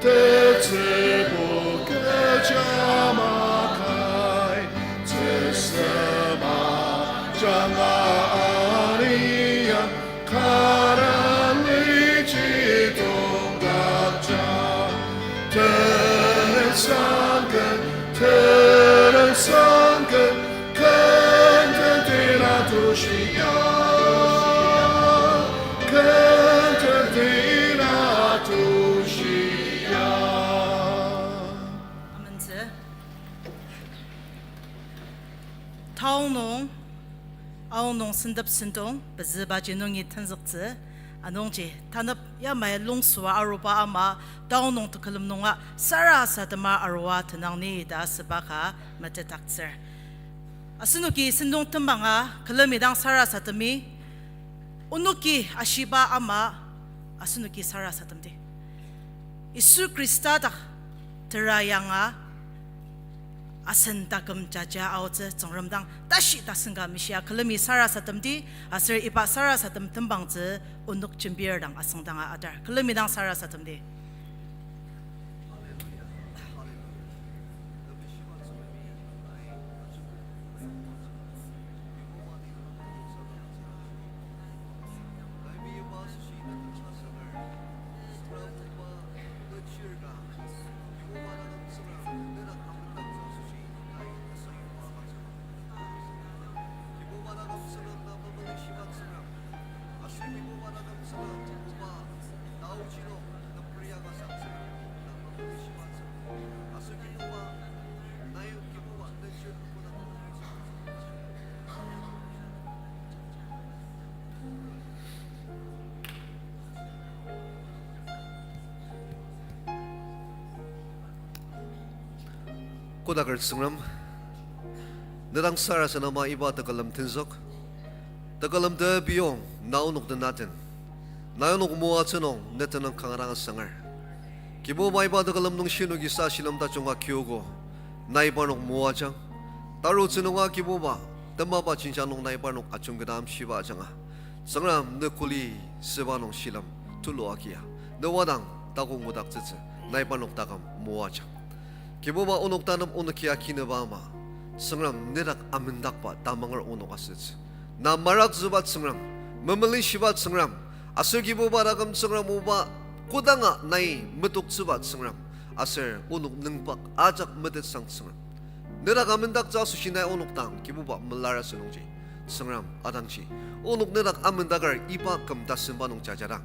tetsübo kecha makai, tsüsema janga aria, kara lichi tongdakja. Teren sangken, teren sangken, kenten tila tushia, kenten tila tushia. Amentsü. Taonung, aonung sentep sentong, pezübaji nungi tenzüktsü, anungji tanep yamai lungsua aruba ama, taonung tekülem nunga sarasadema arua tenang ni ta asüba ka metetdaktsür. Asenoki sentong tembanga külemi dang sarasademi, onoki ashiba ama asenoki sarasademdi. Yisu Khrista dak tera yanga asen taküm jaja aotsü Tsüngrem dang tashi tasen ka meshia külemi sarasademdi, aser iba sarasadem tembangtsü onok jembir dang asüngdanga atar. Külemi dang sarasademdi. Kodaker Tsüngrem, ne dang sarasadema iba tekülem tenzük. Tekülem tebiyong na onok tenaten, na onok moatsü nung ne tenüng kanga dang asanger. Kibuba, iba tekülem nung shinoki sa shilem tajunga kiogo, nai parnok moajang. Tarutsü nunga Kibuba, temaba jenjang nung nai parnok ajungketa amshiba ajanga, Tsüngrem ne kuli süba nung shilem tulu agia, ne wadang takok ngudaktsütsü, nai parnok taküm moajang. Kibuba, onok tanep onoki akinüba ama, Tsüngrem ne dak amendakba tamanger onok asütsü. Na marakzüba Tsüngrem, memelishiba Tsüngrem, aser Kibuba taküm Tsüngrem oba kodanga nai metoktsüba Tsüngrem, aser onok nüngpak ajak metetsang Tsüngrem. Ne dak amendaktsü asoshi nai onok dang Kibuba melar asünungji, Tsüngrem adangji, onok ne dak amendaker iba küm tasemba nung jajadang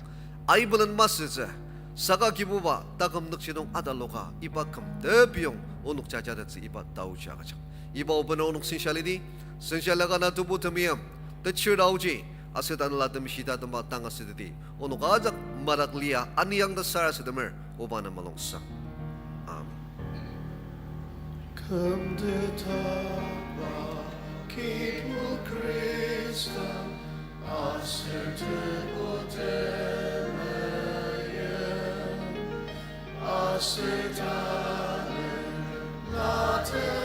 aibelen masütsü, saka Kibuba taküm nükjidong ataloka iba küm tebiyong onok jajatettsü iba taoji agüjang. Iba obener onok senshalidi, senshalaka na Tebu temeim, techir taoji, aser tanela temeshita temba tang asüteti, onok ajak madak lia aniyang ta sarasademer, oba na mulungsang. Amen. Kümtetba Kibu Khristan, aser Tebu temeim, aser tanela te